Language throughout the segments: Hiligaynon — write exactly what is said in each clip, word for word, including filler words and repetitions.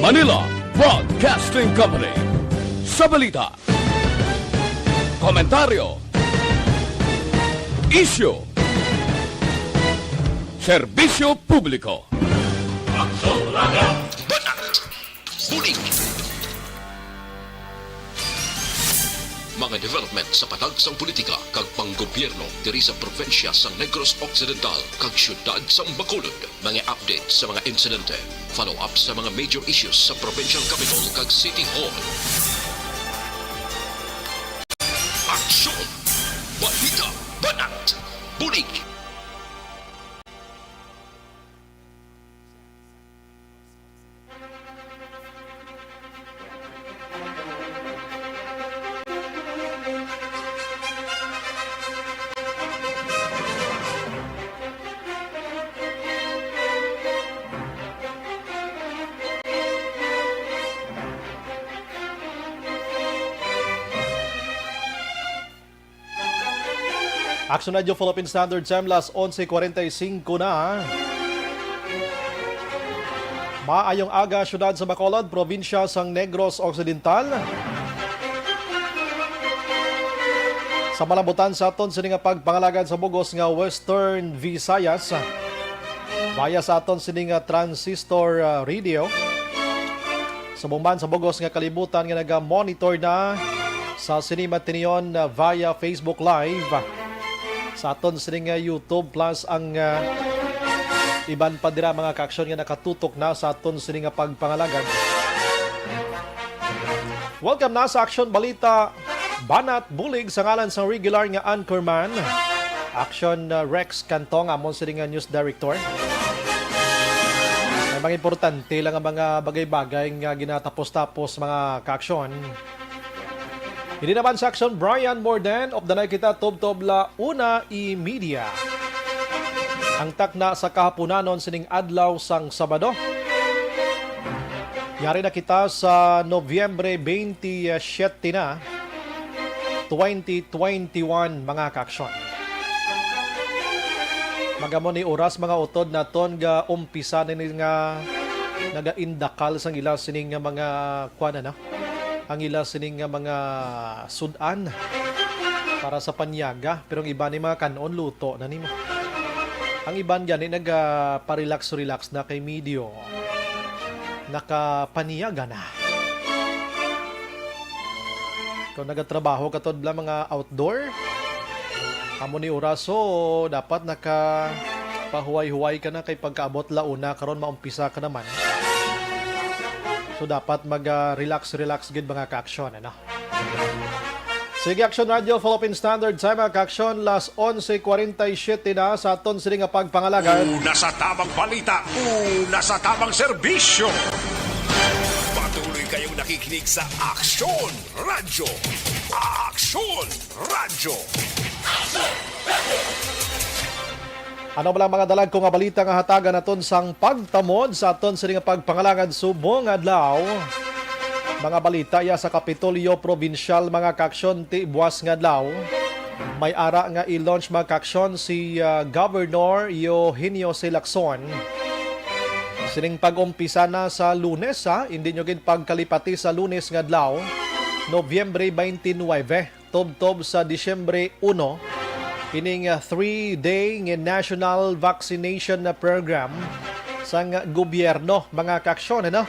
Manila Broadcasting Company. Sa balita, komentaryo, isyu, serbisyo publiko. Aksyon Radio. Banat. Bulig. Mga development sa patag sang politika kag panggobyerno diri sa probinsya sang Negros Occidental kag siyudad sang Bacolod. Mga update sa mga insidente, follow-up sa mga major issues sa provincial capitol kag city hall. Aksyon! Balita! Banat! Bulig! Action Radio Philippine Standard Time, las onse cuarenta y cinco na. Maayong aga, siyudad sa Bacolod, probinsya sang Negros Occidental. Sa malabutan sa aton sini nga pagpangalagad sa bugos nga Western Visayas, via sa aton sini nga transistor, ah, radio. Subong man sa bugos nga kalibutan nga naga-monitor na sa sini matinion, ah, via Facebook Live, sa aton sini nga YouTube, plus ang, ah, iban pa dira, mga kaaksyon, nga nakatutok na sa aton sini nga pagpangalagad. Welcome na sa Aksyon Balita, Banat Bulig, sa ngalan sang regular nga anchorman, Aksyon, uh, Rex Cantong, amon sini nga news director. May mga importante lang nga mga bagay-bagay nga ginatapos-tapos, mga kaaksyon. Hindi naman sa Aksyon, Brian Morden, updanay kita tubtob la una y media. Ang takna sa kahapunanon sining adlaw sang Sabado. Yari na kita sa Nobyembre twenty-seven na, twenty twenty-one, mga kaaksyon. Magamo ni oras, mga utod, naton ga umpisa nini nga nagaindakal sang ila sining nga mga kuan, ano? Ang ila sining nga mga sud-an para sa panyaga, pero ang iban ni mga kan-on luto na nimo. Ang iban gani naga pa-relax-relax na kay medyo nakapanyaga na. Kung nagatrabaho ka tod la mga outdoor, amo ni oras, so dapat naka pahuway-huway ka na kay pagkaabot la una, karon maumpisa ka naman. So dapat mag, ah, relax-relax gid, mga kaaksyon, ano? Sige, Action Radio Philippine Standard Time, mga kaaksyon, las onse cuarenta y siete na sa aton sini nga pagpangalagad. Una sa tamang balita, una sa tamang serbisyo. Patuloy kayong nakikinig sa Aksyon Radio. Aksyon Radio. Ano ba lang mga dalagko nga balita nga hatagan naton sang pagtamod sa aton sini nga pagpangalagad subong nga adlaw? Mga balita iya sa Kapitolyo Probinsyal, mga kaaksyon, ti buas nga adlaw. May ara nga i-launch, mga kaaksyon, si, ah, Governor Eugenio C. Lacson. Sining pag-umpisa na sa Lunes, ha, hindi nyo gid pagkalipati sa Lunes nga adlaw, Nobyembre twenty-nine, tubtob sa Disyembre uno, ining, ah, three-day nga national vaccination na program sang gobyerno, mga kaaksyon, ano?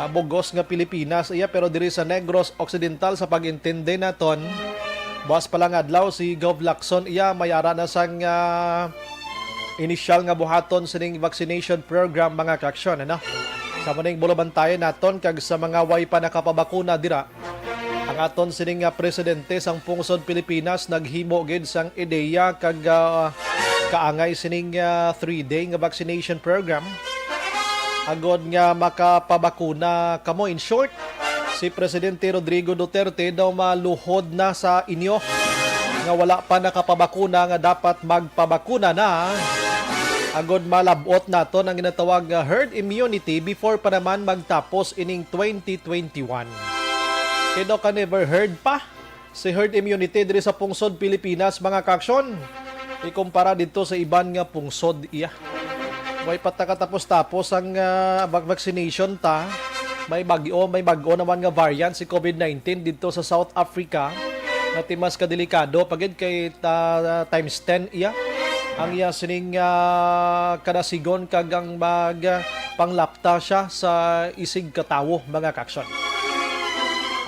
Ah, bugos nga Pilipinas iya, pero diri sa Negros Occidental, sa pag-intindi naton, buas pa lang adlaw si Gov Lacson iya may ara na sang, ah, inisyal nga buhaton sining vaccination program, mga kaaksyon, ano? Sa muning bulubantayan naton kag sa mga way pa nakapabakuna dira, ang aton sining nga presidente sang pungsod Pilipinas naghimo gid sang ideya kag, ah, kaangay sining, ah, three-day nga vaccination program agod nga makapabakuna kamo. In short, si Presidente Rodrigo Duterte daw maluhod na sa inyo nga wala pa nakapabakuna nga dapat magpabakuna na, agod malab-ot naton ang ginatawag nga herd immunity before pa naman magtapos ining twenty twenty-one. Kay daw ka never heard pa si herd immunity diri sa pungsod Pilipinas, mga kaaksyon, ikumpara didto sa iban nga pungsod iya. Way pa ta katapos-tapos ang, ah, vac-, vaccination ta. May bagyo, may bag-o naman nga variant si COVID nineteen dito sa South Africa. Nga ti mas kadelikado pagid kay ta-, times ten iya ang iya sining, ah, kadasigon kag ang mag, ah, panglapta siya sa isig ka tawo, mga kaaksyon.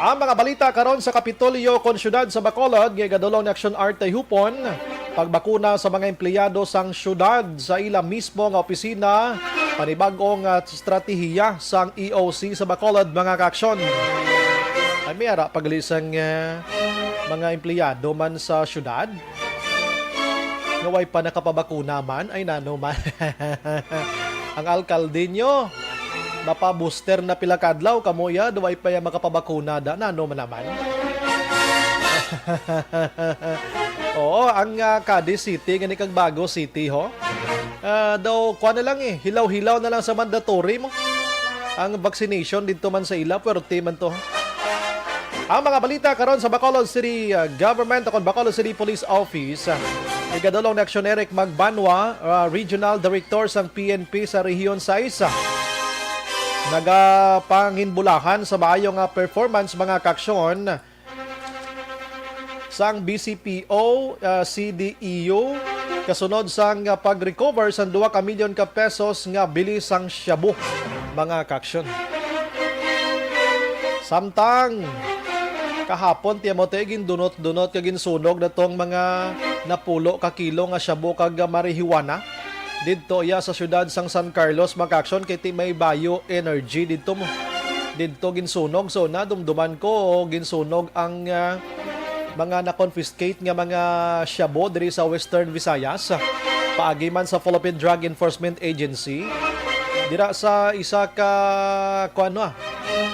Ang mga balita karon sa Kapitolyo kon siyudad sa Bacolod nga igadulong ni Aksyon Arte Hupon, pagbakuna sa mga empleyado sang siyudad sa ila mismo nga opisina, panibag-o nga estratehiya sang E O C sa Bacolod, mga kaaksyon. Ay, may ara pa gali sang, eh, mga empleyado man sa siyudad nga way pa nakapabakuna man, ay nano man. Ang alkalde nyo, napa-booster na pila ka adlaw, kamo ya, way pa ya makapabakuna da, nano man naman. Oo, ang, ah, Cadiz City, gani kag Bago City, ho. Ah, daw, kuha na lang eh, hilaw-hilaw na lang sa mandatory mo. Ang vaccination dito man sa ila, puwerte man to. Ang mga balita karon sa Bacolod City, ah, Government o kon Bacolod City Police Office, ah, igadulong ni Aksyon Eric Magbanwa, ah, Regional Director sang P N P sa Rehiyon sais, ah, nagapanginbulahan sa maayo nga performance, mga kaaksyon, sang B C P O, ah, C D E U, kasunod sang, ah, pag-recover sang dua ka milyon ka pesos nga bili sang shabu, mga kaaksyon. Samtang kahapon, ti amo ti gindunot-dunot kag ginsunog na tong mga napulo ka kilo nga shabu kag marijuana didto iya sa siyudad sang San Carlos, mga kaaksyon, kay ti may bioenergy didto mo. Didto ginsunog. So, nadumduman ko, ginsunog ang, ah, mga na-confiscate nga mga shabu diri sa Western Visayas, paagi man sa Philippine Drug Enforcement Agency. Dira sa isa ka, kuwan, ah,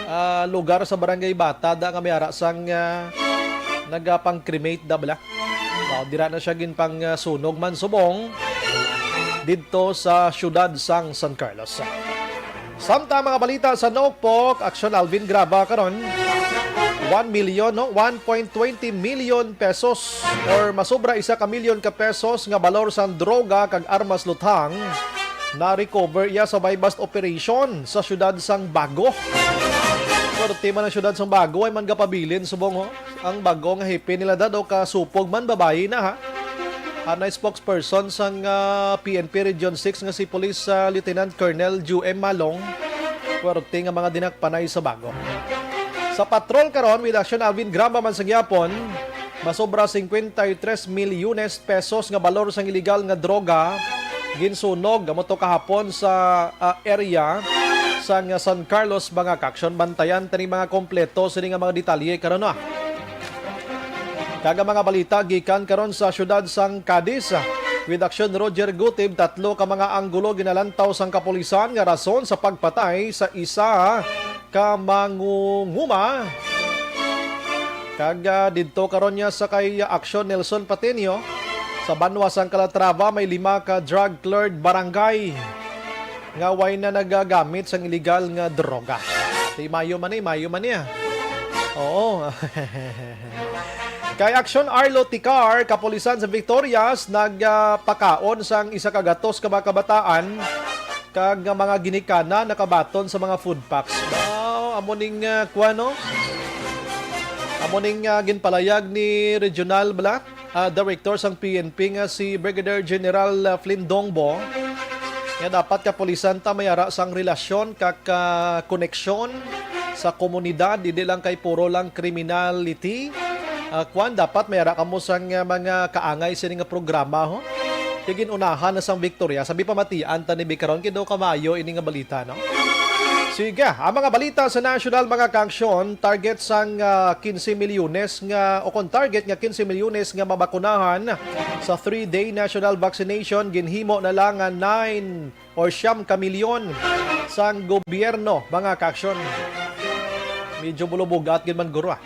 ah, lugar sa Barangay Bata, da nga may ara sang, ah, nagapang-cremate da bala. Mao, dira na siya ginpangsunog man subong didto sa siyudad sang San Carlos. Samtang mga balita sa Nokpok, Aksyon Alvin Graba karon, one million, no? One point twenty million pesos or masobra isa ka milyon ka pesos nga balor sang droga kag armas luthang na-recover iya sa buy-bust operation sa siyudad sang Bago. Puwerte man ang siyudad sang Bago, ay man gapabilin subong, ho. Ang bag-o nga hepe nila, dad, o kasupog man, babayi na, ha. Anay spokesperson sang, ah, P N P Region six nga si Police, ah, Lieutenant Colonel Ju M Malong, puwerte nga mga dinakpanay sa Bago. Sa patrol karon, with Action Alvin Gramba man sa gyapon, masobra cincuenta y tres milyones pesos nga balor sang iligal nga droga ginsunog, amo to kahapon sa, ah, area sang San Carlos, mga kaaksyon. Bantayan tani mga kompleto sini nga mga detalye karon, ah. Kag ang mga balita gikan karon sa siyudad sang Cadiz. With Action Roger Gutib, tatlo ka mga anggulo ginalantaw sang kapulisan nga rason sa pagpatay sa isa ka mangunguma. Kag, ah, didto karon niya sa kay Action Nelson Patenio, sa banwa sang Calatrava, may lima ka drug-cleared barangay nga way na nagagamit sang iligal nga droga. Di mayo man ni, mayo man niya. Oo. Kay Action Arlo Ticar, kapulisan sa Victorias, nagpakaon sang isa ka gatos ka mga kabataan kag nga mga ginikanan nakabaton sa mga food packs. Wow, amo ning, ah, kuwan, no? Amo ning, ah, ginpalayag ni Regional Black, ah, Director sang P N P nga si Brigadier General, ah, Flynn Dongbo, nga dapat kapulisan ta may ara sang relasyon kag, ah, koneksyon sa komunidad, hindi lang kay puro lang criminality. Ah, kwan, dapat may ara kamo sang, ah, mga kaangay sini nga programa, ho? Kay gin-unahan na sang Victoria, sabi pamatian ta ni Bikaron, kay daw kamayo ini nga balita, no? Sige, ang mga balita sa national, mga kaaksyon, target sang, ah, quince milyones nga, o kon target nga quince milyones nga mabakunahan sa three-day national vaccination, ginhimo na lang nga nine or siyam ka milyon sang gobyerno, mga kaaksyon. Medyo bulubugat gid man guro, ah.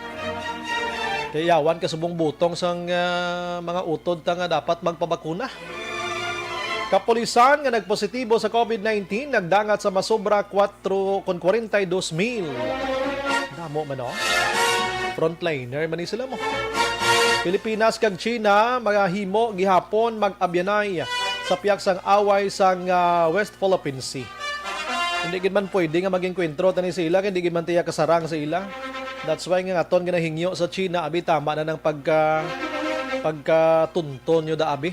Kay yawan ka subong butong sang, ah, mga utod ta nga dapat magpabakuna. Kapulisan nga nagpositibo sa COVID nineteen nagdangat sa masobra kwatro kon kwarenta y dos mil. Damo man, no? Frontliner man ni sila mo. Pilipinas kag China, mga himo gihapon mag-abyanay sa piyak sang away sang, ah, West Philippine Sea. Hindi gid man pwede nga mag-engkwentro tani sa ila, kay hindi gid man tiya kasarang sa ila. That's why nga aton ginahingyo sa China, abi, tama na nang pagka-, pagkatunton nyo da, abi.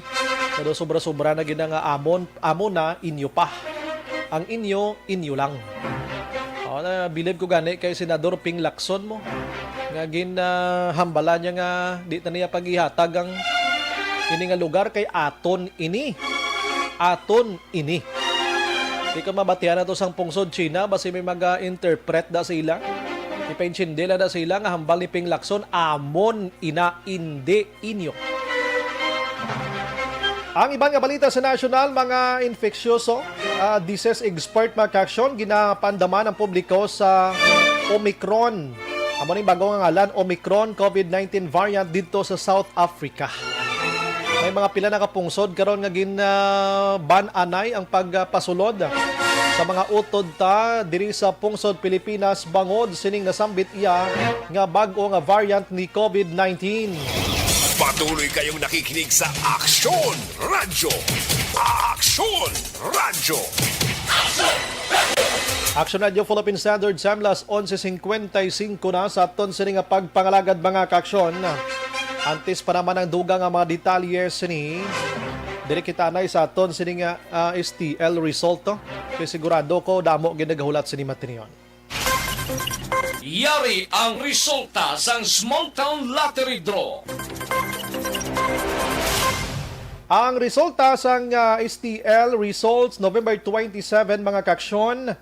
Pero sobra-sobra na gid na nga amon, amo na, inyo pa. Ang inyo, inyo lang. O, na, bilib ko gani kay Senador Ping Lacson mo. Nga gin, ah, hambala niya nga di na niya pag-ihatag ang ini nga lugar kay aton ini. Aton ini. Di ko mabatian na to sang pungsod China, basi may mag-interpret da sa ila. Ipaintindi lang da sa ila nga hambal ni Ping Lacson, amon ina, indi inyo. Ang iban nga balita sa nasyonal, mga infeksyoso, ah, disease expert, mga kaaksyon, ginapandaman ang publiko sa Omicron. Amo ning bago nga ngalan, Omicron covid nineteen variant didto sa South Africa. May mga pila na ka pungsod karon nga gin, ah, ban-anay ang pagpasulod sa mga utod ta diri sa pungsod Pilipinas bangod sining nasambit iya nga bag-o nga variant ni covid nineteen. Patuloy kayong nakikinig sa Aksyon Radyo. Aksyon Radyo. Aksyon Radyo Philippine Standard Time, las onse cincuenta y cinco na sa aton sini nga pagpangalagad, mga kaaksyon. Antes pa naman ang dugang nga mga detalye sini, diri kita anay sa aton sini nga, ah, S T L result, no? Kay sigurado ko damo gid nagahulat sini matinion. Yari ang resulta sang Small Town Lottery Draw. Ang resulta sang, ah, S T L results November twenty-seven, mga kaaksyon,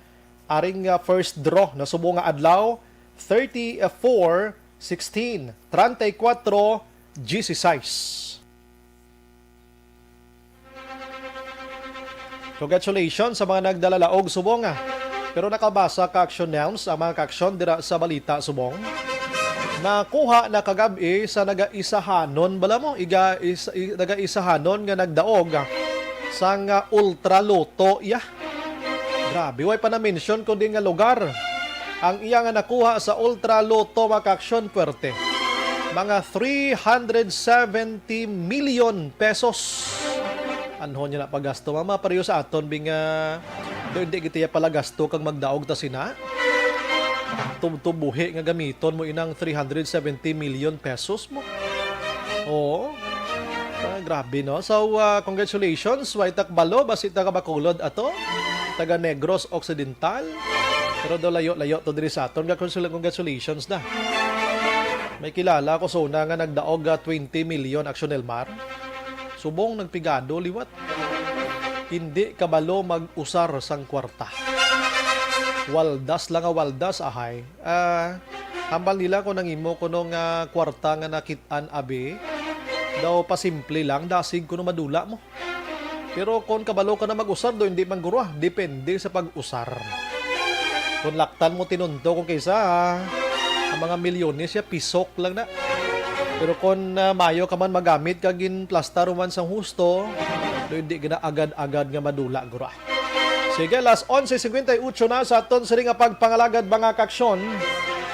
aring, ah, first draw na subong nga adlaw, thirty-four sixteen, treinta y cuatro dieciséis. Congratulations sa mga nagdala laog subong, ah. Pero nakabasa ka action nouns ang mga kaaksyon dira sa balita subong. Nakuha na kagab-i sa nagaisahanon, bala mo, iga, is, i, nagaisahanon nga nagdaog, ah, sang, ah, Ultra Lotto, iya. Grabe, way pa na-mention kundi nga lugar ang iya nga nakuha sa Ultra Lotto, mga kaaksyon, puwerte. Mga three hundred seventy million pesos. Anhon niya na pagasto, mama, pareho sa aton, bing, ah, do, hindi kita pala gasto kag magdaog ta sina. Tubtob buhi nga gamiton mo inang three hundred seventy million pesos mo. Oo. Ah, grabe, no? So, ah, congratulations, way ta kabalo, basi taga Bacolod ato, taga Negros Occidental. Pero do layo-layo to diri sa aton. Congratulations, congratulations na. May kilala ko sa una nga nagdaog, ah, twenty million, Action Elmar. Subong nagpigado liwat. Hindi kabalo mag-usar sang kwarta. Waldas lang nga waldas, ahay. Ah, hambal nila kung nangimo kuno nga kwarta nga nakit-an, abi, daw pasimple lang, dasig kuno madula mo. Pero kon kabalo ka na mag-usar, do hindi man guro, ah. Depende sa pag-usar. Kon laktan mo tinunto, kung kaysa, ah, ang mga milyones siya, pisok lang na. Pero kon, ah, mayo ka man magamit, kag ginplastar man sang husto, do hindi gina agad-agad nga madula, guro, ah. Sige, las onse cincuenta y ocho na sa aton sini nga pagpangalagad, mga kaaksyon.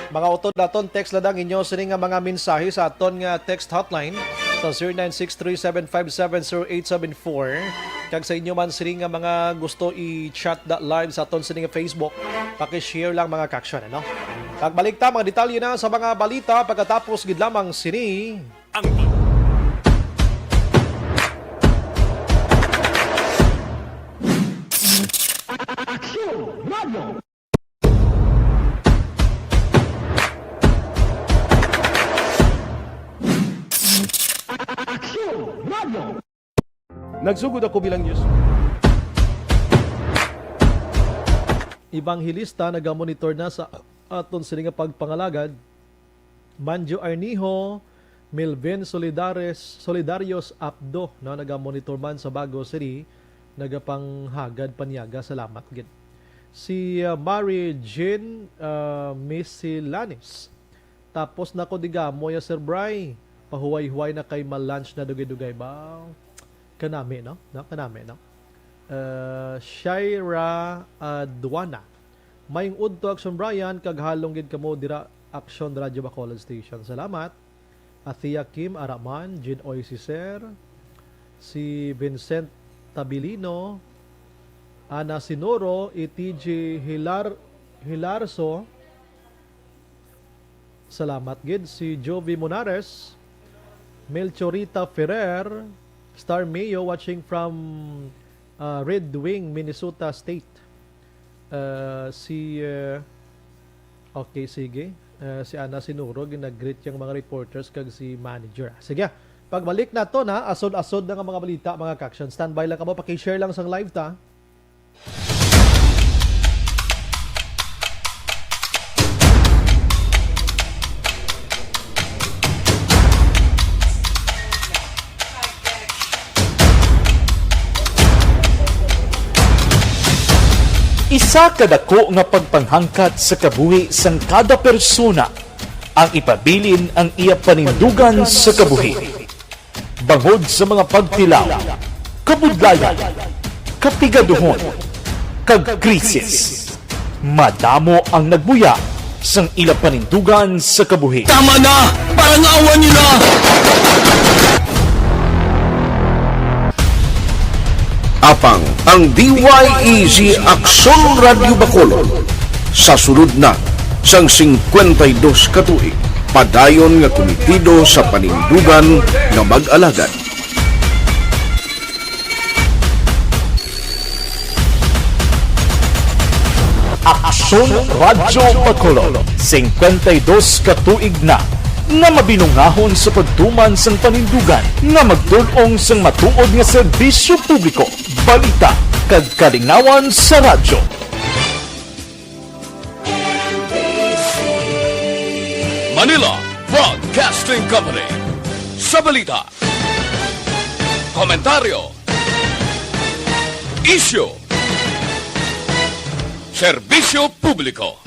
Mga utod naton, text lang ang inyo sini nga mga mensahe sa aton nga text hotline sa zero nine six three seven five seven zero eight seven four. Kag sa inyo man sini nga mga gusto i-chat da live sa aton sini nga Facebook, paki-share lang, mga kaaksyon, ano? Pagbalik ta, mga detalye na sa mga balita pagkatapos gid lamang sini. Ang Aksyon Radio. Aksyon Radio. Nagsugod ako bilang news. Evangelista nagamonitor na sa aton sini nga pagpangalagad. Manjo Arnijo, Melvin Solidares, Solidarios Apdo, no, nagamonitor man sa Bago City, nagapanghagad paniaga, salamat gid. Si, ah, Mary Jean, ah, Misilanes. Tapos na ko digamo ya, Sir Bry. Pahuway-huway na kay ma-lunch na dugay-dugay ba? Kanami, no? No? Kanami, no? Ah, Shaira Aduana. Mayong udto, Action Brian, kag halong gid kamo dira, Action Radio Bacolod Station. Salamat. Athea Kim Araman, Jean Oy Siser, si Vincent Tabilino, Ana Sinuro, E T G Hilar-, Hilarso. Salamat gid si Jovi Monares, Melchorita Ferrer, Star Mayo watching from, uh, Red Wing, Minnesota State. Uh, si, uh, okay, sige. Uh, si Ana Sinuro, ginag-greet yang mga reporters kag si manager. Sige, pagbalik nato na, asod-asod na nga mga balita, mga ka-aksyon. Standby lang kamo, paki-share lang sang live ta. Isa ka dako nga pagpanghangkat sa kabuhi sang kada persona ang ipabilin ang iya panindugan sa kabuhi. Bangod sa mga pagtilaw, kabudlayan, kapigaduhon, kag krisis, madamo ang nagbuya sang ila panindugan sa kabuhi. Tama na! Parangawan niyo na! Apang ang D Y E Z Aksyon Radyo Bacolod sa sulod na sang singkwenta y dos ka tuig, padayon nga kumitido sa panindugan nga mag-alagad. Aksyon Radyo Bacolod, singkwenta y dos ka tuig na nga mabinungahon sa pagtuman sang panindugan nga magtul-ong sang matuod nga serbisyo publiko, balita, kag kalingawan sa radyo. Manila Broadcasting Company. Sa balita, komentaryo, isyu, serbisyo publiko.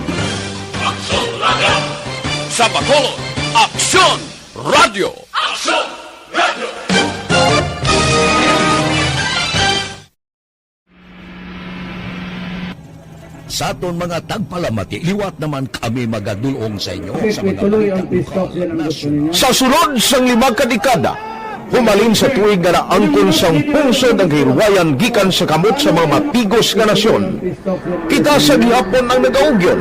Aksyon Radyo. Sa Bacolod, Aksyon Radyo. Aksyon Radyo. Sa aton mga tagpalamati, liwat naman kami magadul-ong sa inyo sa mga balita lokal, nasyonal. Sa sulod sang lima ka dekada, humalin sa tuig nga naangkon sang pungsod ang kahirwayan gikan sa kamot sa mga mapigos nga nasyon, kita sa gihapon ang nagaugyon,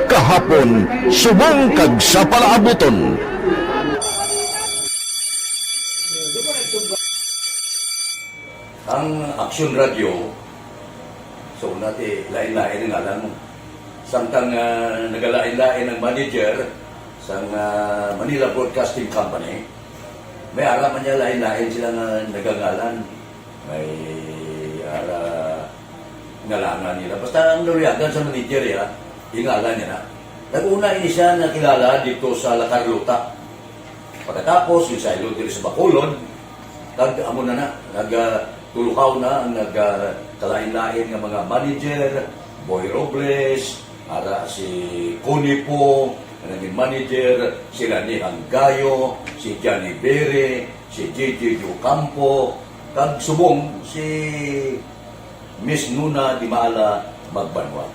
kahapon subong kag sa palaabuton. Ang Aksyon Radyo, sa una ti lain-lain ang ngalan mo. Samtang, ah, nagalain-lain ang manager sang, ah, Manila Broadcasting Company, may ara man niya lain-lain sila nga nagangalan. May ara ngalangan nila. Basta ang naluyagan sa manager, ya, ingalan niya na. Nag-una ini siya nakilala dito sa La Carlota. Pagkatapos, yung saylo diri sa Bacolod, kag amo na na, nag, ah, tulukaw na ang nag, ah, kalain-lain nga mga manager, Boy Robles, ara si Connie Po, nga naging manager, si Rani Hanggayo, si Johnny Bere, si J J Ocampo, kag subong si Miss Nuna Dimala Magbanwa.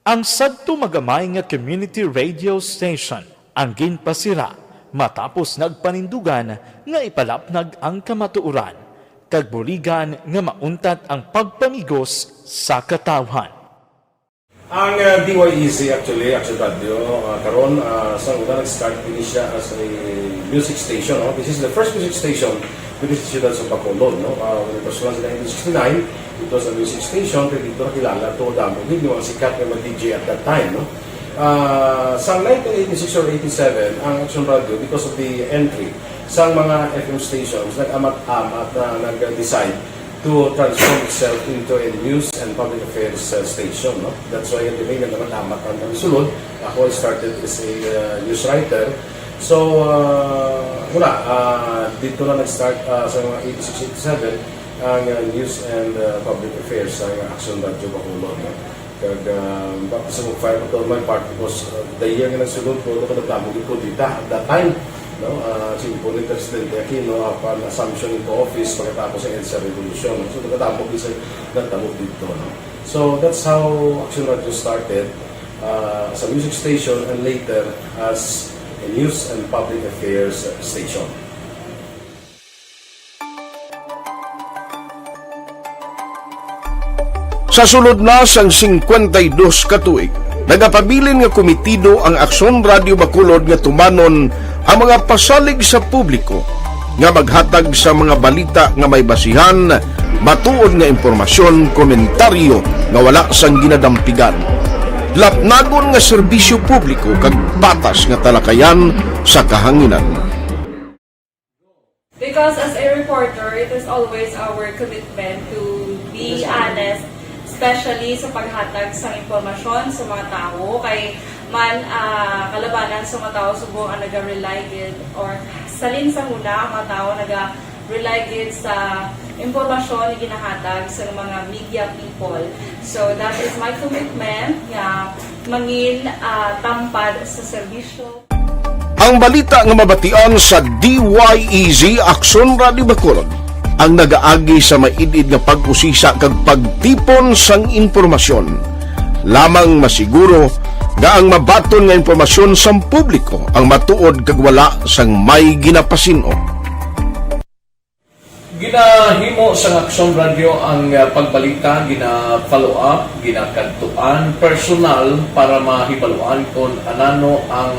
Ang sadto magamay nga community radio station ang ginpasira matapos nagpanindugan nga ipalapnag ang kamatuoran kag buligan nga mauntat ang pagpamigos sa katawhan. Ang, uh, D Y E Z actually, Action Radio, uh, karon, uh, sa una nag-start ini siya as a music station, no? This is the first music station diri sa siyudad sa Bacolod, no? Uh, when it was launched in nineteen sixty-nine, it was a music station, kay dito nakilala to damo gid yung mga sikat nga mga D J at that time, no? Ah, sa nineteen eighty-six or eighty-seven, ang Action Radio, because of the entry sa mga F M stations, nag-amat-amat na nag-decide to transform itself into a news and public affairs, uh, station, no? That's why the name naman amat ang sulod. Ako, I started as a, uh, news writer. So, uh, wala, uh, dito na nag-start, uh, sa mga eighty-six, eighty-seven, ang, uh, news and, uh, public affairs sa Action Radio Bacolod, no? Kag, ah, baptism of fire pa to my part because, ah, the year nga nagsulod ko, ito kadamo gid ko dita at that time, no? Ah, simple ni Presidente Aquino, apan assumption into office pagkatapos sa EDSA Revolution. So, kadamo gid sa nagtabo dito, no? So, that's how Action Radio started, ah, as a music station and later as a news and public affairs station. Sa sulod na sang singkwenta y dos ka tuig, nagapabilin nga komitido ang Aksyon Radio Bacolod nga tumanon ang mga pasalig sa publiko nga maghatag sa mga balita nga may basihan, matuod nga impormasyon, komentaryo nga wala sang ginadampigan, lapnagon nga serbisyo publiko, kag patas nga talakayan sa kahanginan. Because as a reporter, it is always our commitment to be honest, especially sa paghatag sa impormasyon sa mga tawo. Kay man, ah, kalabanan sa mga tawo subong ang naga-rely gid, or salin sa huna ang mga tawo naga-rely gid sa impormasyon nga ginahatag sa mga media people. So that is my commitment nga mangin, ah, tampad sa serbisyo. Ang balita nga mabatian sa D Y E Z Aksyon Radio Bacolod ang nagaagi sa maid-id nga pag-usisa kag pagtipon sang impormasyon. Lamang masiguro nga ang mabaton nga impormasyon sang publiko ang matuod kag wala sang may ginapasin-o. Ginahimo sang Aksyon Radyo ang, ah, pagbalita, gina-follow up, ginakadtuan personal para mahibaluan kon anano ang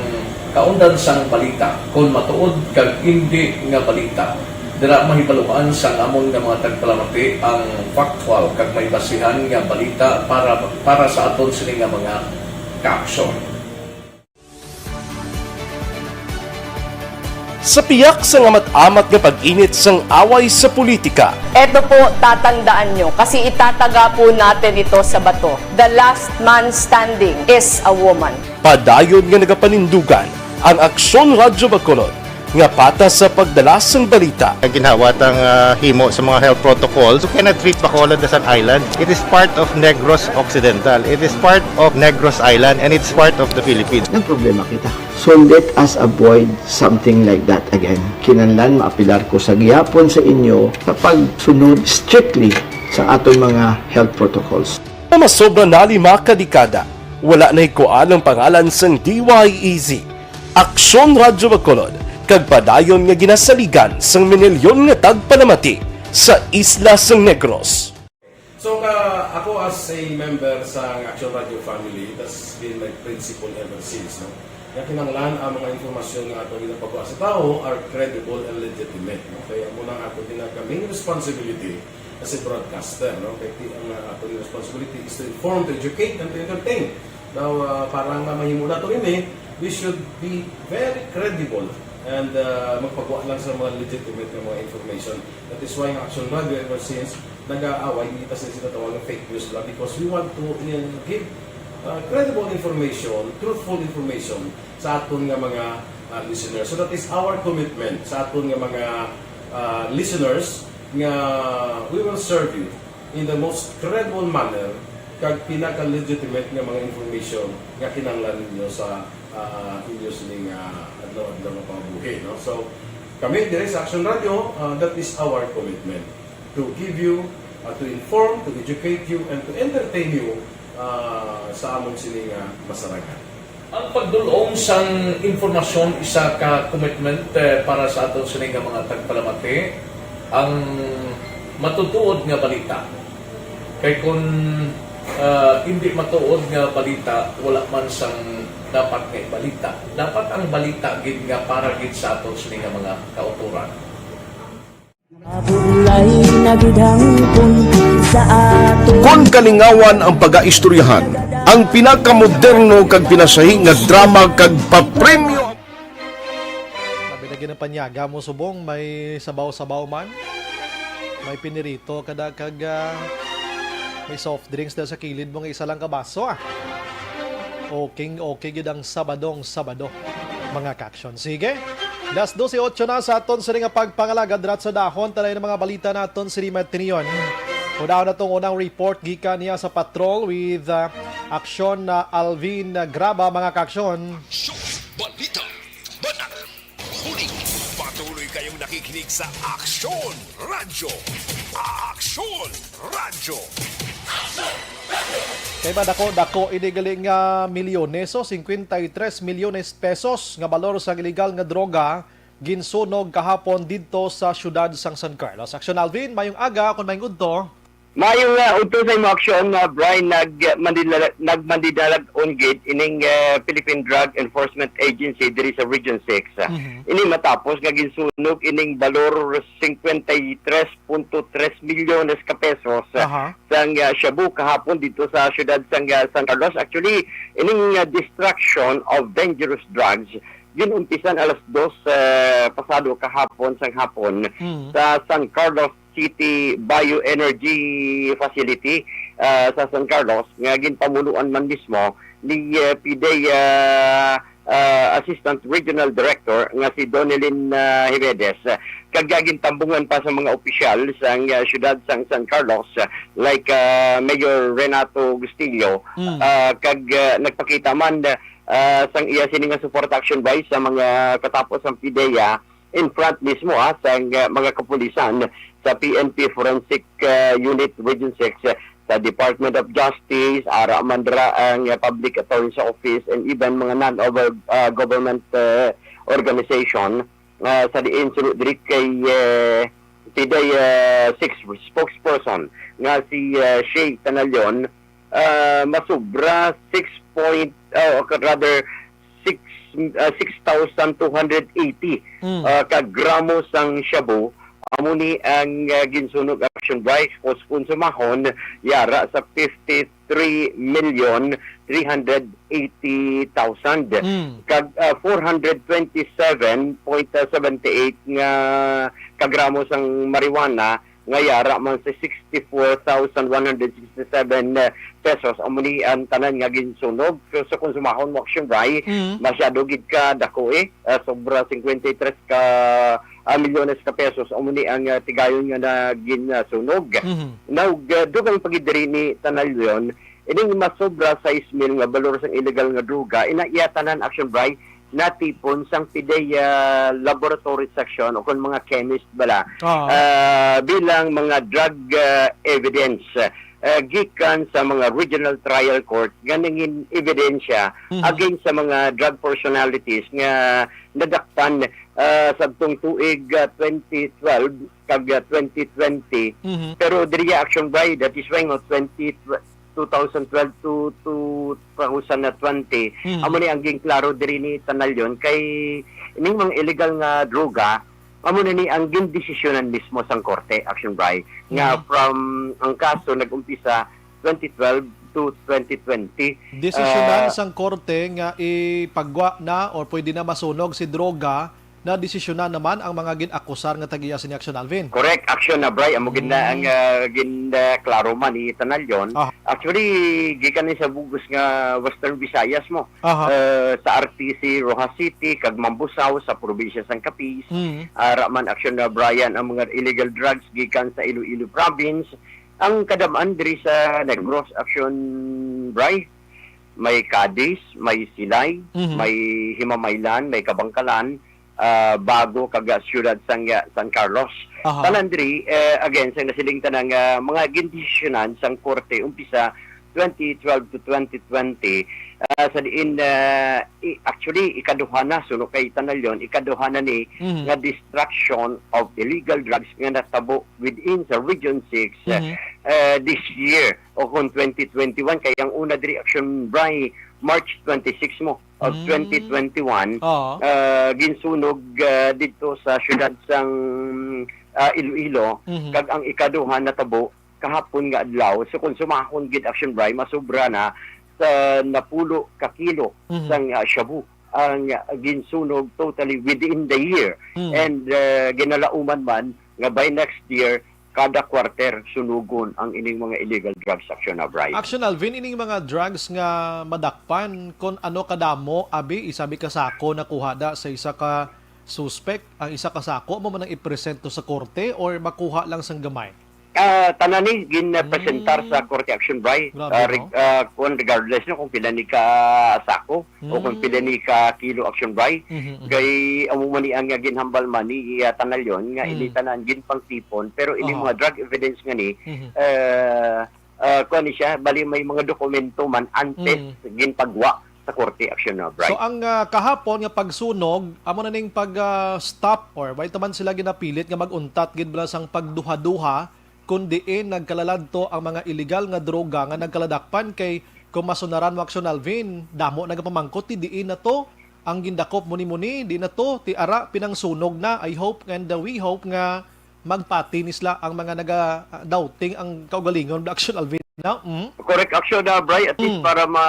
kaundan sang balita, kon matuod kag indi nga balita. Dira mahibaluan sang amon nga mga tagpalamati ang factual kag may basihan nga balita para, para sa aton sini nga mga kaaksyon. Sa piyak sang amat-amat nga pag-init sang away sa politika, Eto po, tatandaan nyo, kasi itataga po natin ito sa bato. The last man standing is a woman. Padayon nga nagapanindugan ang Aksyon Radyo Bacolod nga patas sa pagdala sang balita. Ginhawa tang, ah, himo sa mga health protocols. You cannot treat Bacolod as an island. It is part of Negros Occidental. It is part of Negros Island, and it's part of the Philippines. Nagproblema kita. So let us avoid something like that again. Kinahanglan maapilar ko sa gihapon sa inyo sa pagsunod strictly sa aton mga health protocols. Nga masobra na lima ka dekada, wala nahikuan ang pangalan sang D Y E Z, Aksyon Radyo Bacolod, kag padayon nga ginasaligan sang minilyon nga tagpalamati sa isla sang Negros. So, ka, ako as a member sa Action Radio family, that's been my principle ever since, no? Nga kinahanglan ang mga impormasyon nga ato ginapagwa sa tawo are credible and legitimate, no? Kaya amo nang ato ginaka main responsibility as a broadcaster, no? Kay ti-, ang, uh, ato responsibility is to inform, to educate, and to entertain. Now, uh, para nga mahimo nato ini, we should be very credible and, uh, magpagwa lang sa mga legitimate nga mga information. That is why ang Action Radio ever since nag-aaway, hindi ta sila sinatawag ng fake news lang because we want to, uh, give, uh, credible information, truthful information sa aton nga mga, uh, listeners. So that is our commitment sa aton nga mga, uh, listeners nga we will serve you in the most credible manner kag pinaka-legitimate nga mga information nga kinahanglan ninyo sa, ah, inyo sining, ah, adlaw-adlaw nga pangabuhi, no? So, kami diri sa Action Radio, ah, that is our commitment to give you, ah, to inform, to educate you, and to entertain you, ah, sa amon sini nga masarangan. Ang pagdul-ong sang impormasyon isa ka commitment, eh, para sa aton sini nga mga tagpalamati, ang matutuod nga balita. Kay kun, ah, indi matuod nga balita, wala man sang dapat nga ibalita. Dapat ang balita gid nga para gid sa aton sini nga mga kautoran. Mabulay na gid hangpon sa aton. Kon kalingawan ang pagaistoryahan, ang pinakamoderno kag pinasahi nga drama kag papremyo. Labi na gid ang panyaga mo subong, may sabaw-sabaw man. May pinirito kada kag, ah, may soft drinks daw sa kilid mo nga isa lang ka baso, ah. Okay, okay gyud ang Sabadong Sabado, mga kaaksyon. Sige, alas dos y ocho na sa aton sini nga pagpangalagad. Dirat sa dahon, tanay ang mga balita naton sini matinyon. Unahon natong unang report gikan niya sa patrol with, ah, Aksyon, ah, Alvin Graba, mga kaaksyon. Aksyon! Balita! Banat! Huli! Patuloy kayong nakikinig sa Aksyon Radyo! Aksyon Radyo! Kay madako-dako ini gali nga milyones, o cincuenta y tres milyones pesos nga balor sa iligal nga droga ginsunog kahapon didto sa siyudad sang San Carlos. Aksyon Alvin, mayong aga, kon mayong udto. Maayong, ah, udto sa imo aksyon, ah, Brian, nag-, mandila-, nagmandinalag-on gid ining, ah, Philippine Drug Enforcement Agency diri sa Region six. Mhm. Ini matapos nga ginsunog ining balor cincuenta y tres punto tres milyones ka pesos, ah, Aha. sang, ah, shabu kahapon dito sa siyudad sang, ah, San Carlos. Actually, ining, ah, destruction of dangerous drugs, gin-umpisan alas dos, ah, pasado kahapon sang hapon Mm. sa San Carlos City Bioenergy Facility, ah, sa San Carlos, nga ginpamunuan man mismo ni, eh, P D E A, ah, ah, Assistant Regional Director nga si Donelyn, ah, Jimenez, ah, kag gintambungan pa sa mga opisyal sang, ah, siyudad sang San Carlos, ah, like, ah, Mayor Renato Bustillo, Mm. ah, kag, ah, nagpakita man, ah, sang iya sini nga support action by sa mga katapos sang P D E A, in front mismo, ha, sa, uh, mga kapulisan sa P N P Forensic, uh, Unit Region six, uh, sa Department of Justice, ara man dira ang, uh, Public Attorney's Office, and even mga non-over, uh, government, uh, organization, uh, sa diin suno diri kay, uh, P D E A, uh, six spokesperson nga si, uh, Shay Tanalion, uh, masubra six point, uh, or rather, six, uh, six thousand two hundred eighty, Mm. uh, ka gramo sang shabu. Amo ni ang, uh, ginsunog action by, kung konsumahon, yara sa fifty-three million three hundred eighty thousand. Mm. Kag, uh, four hundred twenty-seven point seventy-eight nga ka gramo sang marijuana nga yara man sa sixty-four thousand one hundred sixty-seven, eh, pesos. Amo ni ang tanan nga ginsunog. So, sa konsumahon mo, action by, Mm. masyado gid ka dako, eh. Ah, sobra cincuenta y tres ka, ah, milyones ka pesos. Amo ni ang, ah, tigayon nga na ginsunog. Mhm. Now, ga-, dugang pa gid diri ni Tanalion, ining masobra sais mil nga balor sang illegal nga droga, ina iya tanan, action by, natipon sang P D E A, ah, laboratory section o kon mga chemist bala, Oo. ah, bilang mga drug, ah, evidence, ah, gikan sa mga regional trial court nga nangin ebidensya Mhm. against sa mga drug personalities nga nadakpan, ah, sadtong tuig, ah, twenty twelve kag, ah, twenty twenty. Mhm. Pero diri, action by, that is why nga twenty, two thousand twelve to two thousand twenty, Mhm. amo ni ang ginklaro diri ni Tanalion kay ining mga illegal nga droga, amo na ni ang gindesisyonan mismo sang korte, action by, nga Mhm. from ang kaso nag-umpisa twenty twelve to twenty twenty. Desisyonan Ah, sang korte nga ipagwa na or pwede na masunog si droga na desisyonan naman ang mga gin-akusar nga tag-iya sini, Action Alvin. Correct, Action na, Bri. Amo gid na ang, Mm. ah, gin, ah, klaro man ni Tanalion. Ah. Actually, gikan ni sa bug-os nga Western Visayas mo. Aha. Ah, sa R T C, Roxas City, kag Mambusao, sa probinsya sang Capiz. Mm. Ara man, Action na, Brian, ang mga illegal drugs gikan sa Iloilo Province. Ang kadam-an diri sa Negros, Action, Bri. May Cadiz, may Silay, Mhm. may Himamaylan, may Kabangkalan, ah, Bago, kag, ah, siyudad sang, ah, San Carlos. Aha. Tanan diri, eh, again, sa nasiling tanan nga mga gindesisyonan sang korte umpisa twenty twelve to twenty twenty, ah, sa diin, ah, i-, actually, ikaduha na, suno kay Tanalion, ikaduha na ni Mhm. nga destruction of illegal drugs nga natabo within sa Region six, Mhm. ah, this year o kon twenty twenty-one, kay ang una diri, Action, Bri, March twenty-six mo of Mm. twenty twenty-one, Oo. ah, ginsunog, ah, didto sa siyudad sang, ah, Iloilo, Mhm. kag ang ikaduha natabo kahapon nga adlaw. So, kung sumahon gid, Action, Bri, masubra na sa napulo ka kilo Mhm. sang, ah, shabu ang, ah, ginsunog totally within the year. Mhm. And, ah, ginalauman man nga by next year, kada quarter sunugon ang ining mga illegal drugs, Action, Bri. Action, Alvin, ining mga drugs nga madakpan, kon ano kadamo, abi, isabi ka sako nakuha da sa isa ka suspek, ang isa ka sako, amo man ang ipresento sa korte or makuha lang sang gamay? Ah, tanan ni gin-presentar Mm. sa korte, Action, Bri. Grabe, Ah, reg-, no? ah, kung regardless no kung pila ni ka sako, o kung Mm. pila ni ka kilo, Action, Bri. Mhm, mhm. Kay amo man ni ang ginhambal man ni, ah, Tanalion nga Mm. ini tanan ginpangtipon, pero ini Aha. mga drug evidence nga ni, Mhm. eh, ah, kuwan ni siya, bali may mga dokumento man antes Mm. ginpagwa sa korte, Action, no, Bri. So, ang, ah, kahapon nga pagsunog, amo na ning pag, ah, stop or wala man sila ginapilit nga mag-untat gid bala sang pagduha-duha kung diin nagkalaladto ang mga illegal nga droga nga nagkaladakpan, kay kung masunaran mo, Action Alvin, damo nagapamangkot ti diin na to ang gindakop muni-muni, di na to ti ara pinangsunog na. I hope and, uh, we hope nga magpati ni sila ang mga naga, uh, doubting ang kaugalingon, Action Alvin, no? Mm? Correct, Action, uh, Bri, at least Mm. para ma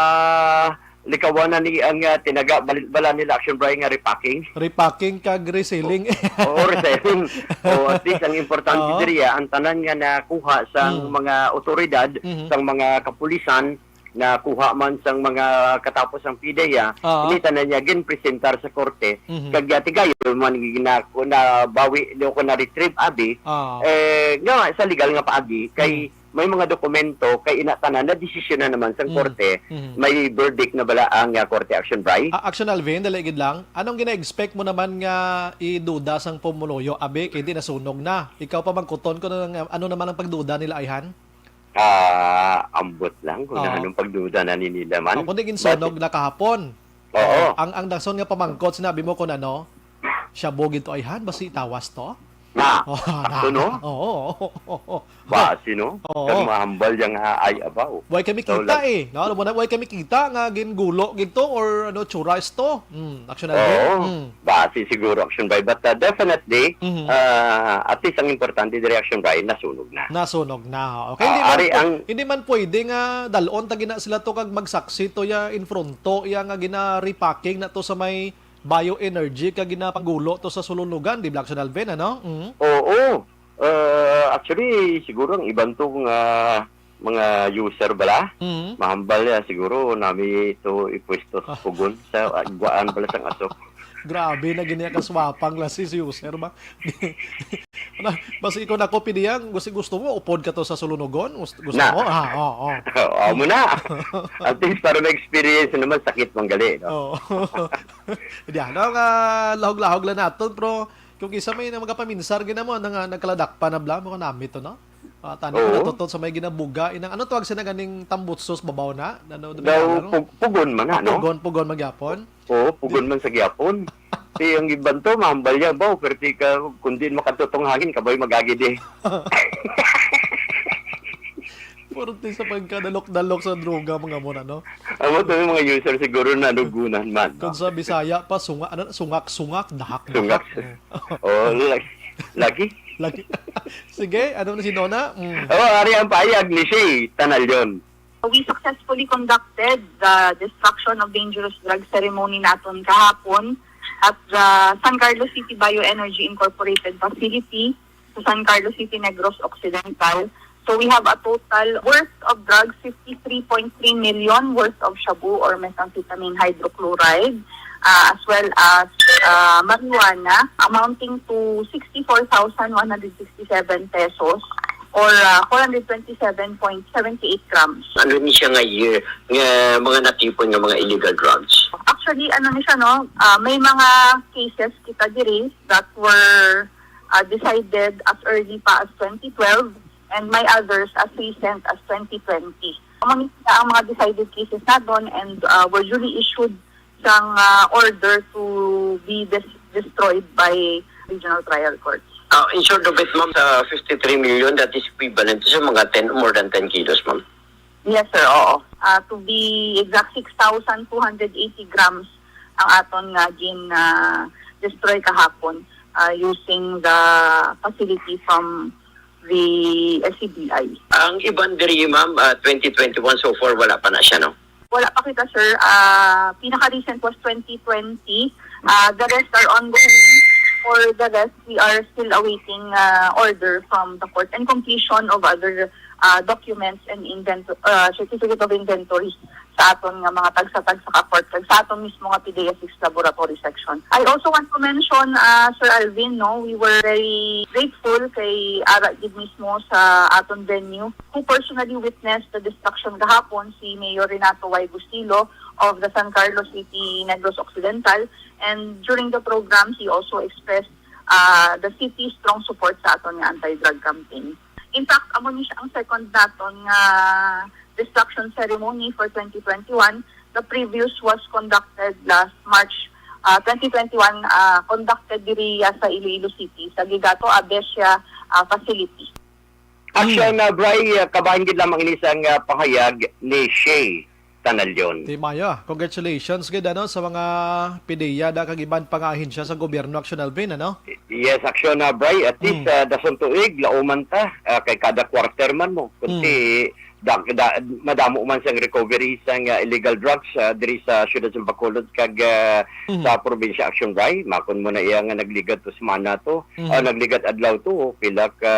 likawan na ni ang, uh, tinaga bal-, bala nila, Action Bri, nga repacking. Repacking kag reselling. Oo, reselling. Oo, at least ang importante Oo. diri, ah, ang tanan nga nakuha sang Mm. mga otoridad, Mhm. sang mga kapulisan, nakuha man sang mga katapos ang PDEA, Oo. ini tanan niya ginpresentar sa korte. Mhm. Kag, ah, tigayon man gina-, nabawi, di ko na-retrieve, abi, Oo. eh, nga sa legal nga paagi, kay Mm. may mga dokumento, kay ina tanan na desisyon na naman sang Mm. korte, Mm. may verdict na bala ang, ah, korte, Action Bri. Ah, Action Alvin, dali gid lang. Anong gina-expect mo naman nga iduda sang pumuluyo? Abi, kay di nasunog na. Ikaw pa, mangkuton ko na nga, ano naman ang pagduda nila, ayhan? Ah, ambot lang kung Oo. anong pagduda na ni nila man. Oh, kundi ginsunog But na kahapon. Oo. Oh, ang, ang dason nga pamangkot, sinabi mo kung ano, shabu gid to, ayhan, basi tawas to? Na, Oh, sakto, na. no? Oo, oo, oo, oo. Basi, no? Oo. Kag mahambal yang ha-, ay abaw. Way kami So, kita, lag- eh. No? Alam mo na, way kami kita nga gingulo gid to or ano, churais to. Mm, Action Alvin. Oo. Mm. Basi siguro, Action Bri. But, uh, definitely, Mhm. uh, at least ang importante, diri, Action Bri, nasunog na. Nasunog na. Okay, Ah, hindi man ari pwe-, ang hindi man pwede nga dalon ta gina sila to kag magsaksi to ya in fronto ya nga gina-repacking na to sa may bioenergy kag ginapagulo to sa Sulunugan, di ba, Action Alvin, ano? Mhm. Oo. Uh, actually, siguro ang iban to nga mga user bala, Mhm. mahambal ya siguro nami to ipwesto sa Ah. pugon sa, ah, guwaan bala sang aso. Grabe na gini ka swapang la si user ba? Na, basi ikaw na ko pidiyang, gusto, gusto mo upod ka to sa Sulunugon? Gusto, gusto Na. mo? Ah, oo, oo. Oo, amo na. At least para ma-experience naman, sakit man gali, no? Oo. Diyan, no, nga lahog-lahog lang naton, pero kung isa may na magapaminsar gid mo, nga nagkaladakpan na bala, mo kanami to, no? Ah, tani ko Oo. natuto sa may ginabuga, inang, ano tawag sila ganing tambutsos babaw na? Ano, ano Daw, ano? pug-, pugon man na, Ah, no? pugon, pugon magyapon? Oo, pugon man sa gyapon. Di ang iban to, mahambal yan ba? Pero di ka, kung di makatutong hangin, kabay magagid eh. Puro ti sa pagkadalok-dalok sa droga, mga mo na, no? Amo to yung mga user siguro na nalugunan man, no? Kung sa Bisaya pa, sunga-, ano, sungak-sungak, dahak-dahak. Sungak. Oh, lag-, lagi. Lagi. Sige, ano na si Nona? Mm. Oh, ari ang payag ni Shay Tanalyon. We successfully conducted the destruction of dangerous drug ceremony naton kahapon at the San Carlos City Bioenergy Incorporated facility sa San Carlos City, Negros Occidental. So we have a total worth of drugs, fifty-three point three million worth of shabu or methamphetamine hydrochloride, uh, as well as, uh, marijuana amounting to sixty-four thousand one hundred sixty-seven pesos or, uh, four hundred twenty-seven point seven eight grams. Ano ni siya nga year nga mga natipon nga mga illegal drugs? Actually, ano ni siya, no? Ah, may mga cases kita diri that were, ah, decided as early pa as twenty twelve and may others as recent as twenty twenty. Amo ni sila ang mga decided cases naton and, ah, were duly issued sang, ah, order to be des-, destroyed by Regional Trial Court. Ah, in short of it, ma'am, sa fifty-three million, that is equivalent to sa mga ten, more than ten kilos, ma'am. Yes, sir. Oo. Ah, to be exact, six thousand two hundred eighty grams ang aton nga gin, ah, destroy kahapon, ah, using the facility from the S C B I. Ang iban diri, ma'am, ah, twenty twenty-one so far, wala pa na siya, no? Wala pa kita, sir. Ah, pinaka-recent was twenty twenty. Ah, the rest are ongoing. For the rest, we are still awaiting, ah, order from the court and completion of other, ah, documents and invento-, ah, certificate of inventory sa aton nga mga tagsa-tagsa ka court kag sa aton mismo nga PDEA six laboratory section. I also want to mention, ah, Sir Alvin, no, we were very grateful kay ara gid mismo sa aton venue who personally witnessed the destruction kahapon, si Mayor Renato Y. Bustillo of the San Carlos City, Negros Occidental. And during the program, he also expressed, ah, the city's strong support sa aton nga anti-drug campaign. In fact, amo ni siya ang second naton nga destruction ceremony for twenty twenty-one. The previous was conducted last March, ah, twenty twenty-one, ah, conducted diri sa Iloilo City, sa Gigato Abesia, ah, facility. Action, Mm. ah, Bri, ah, kabahin gid lamang ini sang, ah, pahayag ni Shay Tanalion. Di maya. Congratulations gid, ano, sa mga PDEA da kag iban pa nga ahensya sa gobyerno, Action Alvin, ano? Yes, Action, ah, Bri. At least, Mm. ah, dason tuig, lauman ta, ah, kay kada quarter man mo. Kunti, Mm. da, da, madamo man sang recovery sang, ah, illegal drugs, ah, diri sa siyudad sa Bacolod kag, ah, Mm. sa probinsya, Action Bri. Makon mo na iya nga nagligad to semana to, Mm. ah, nagligad adlaw to, pila ka,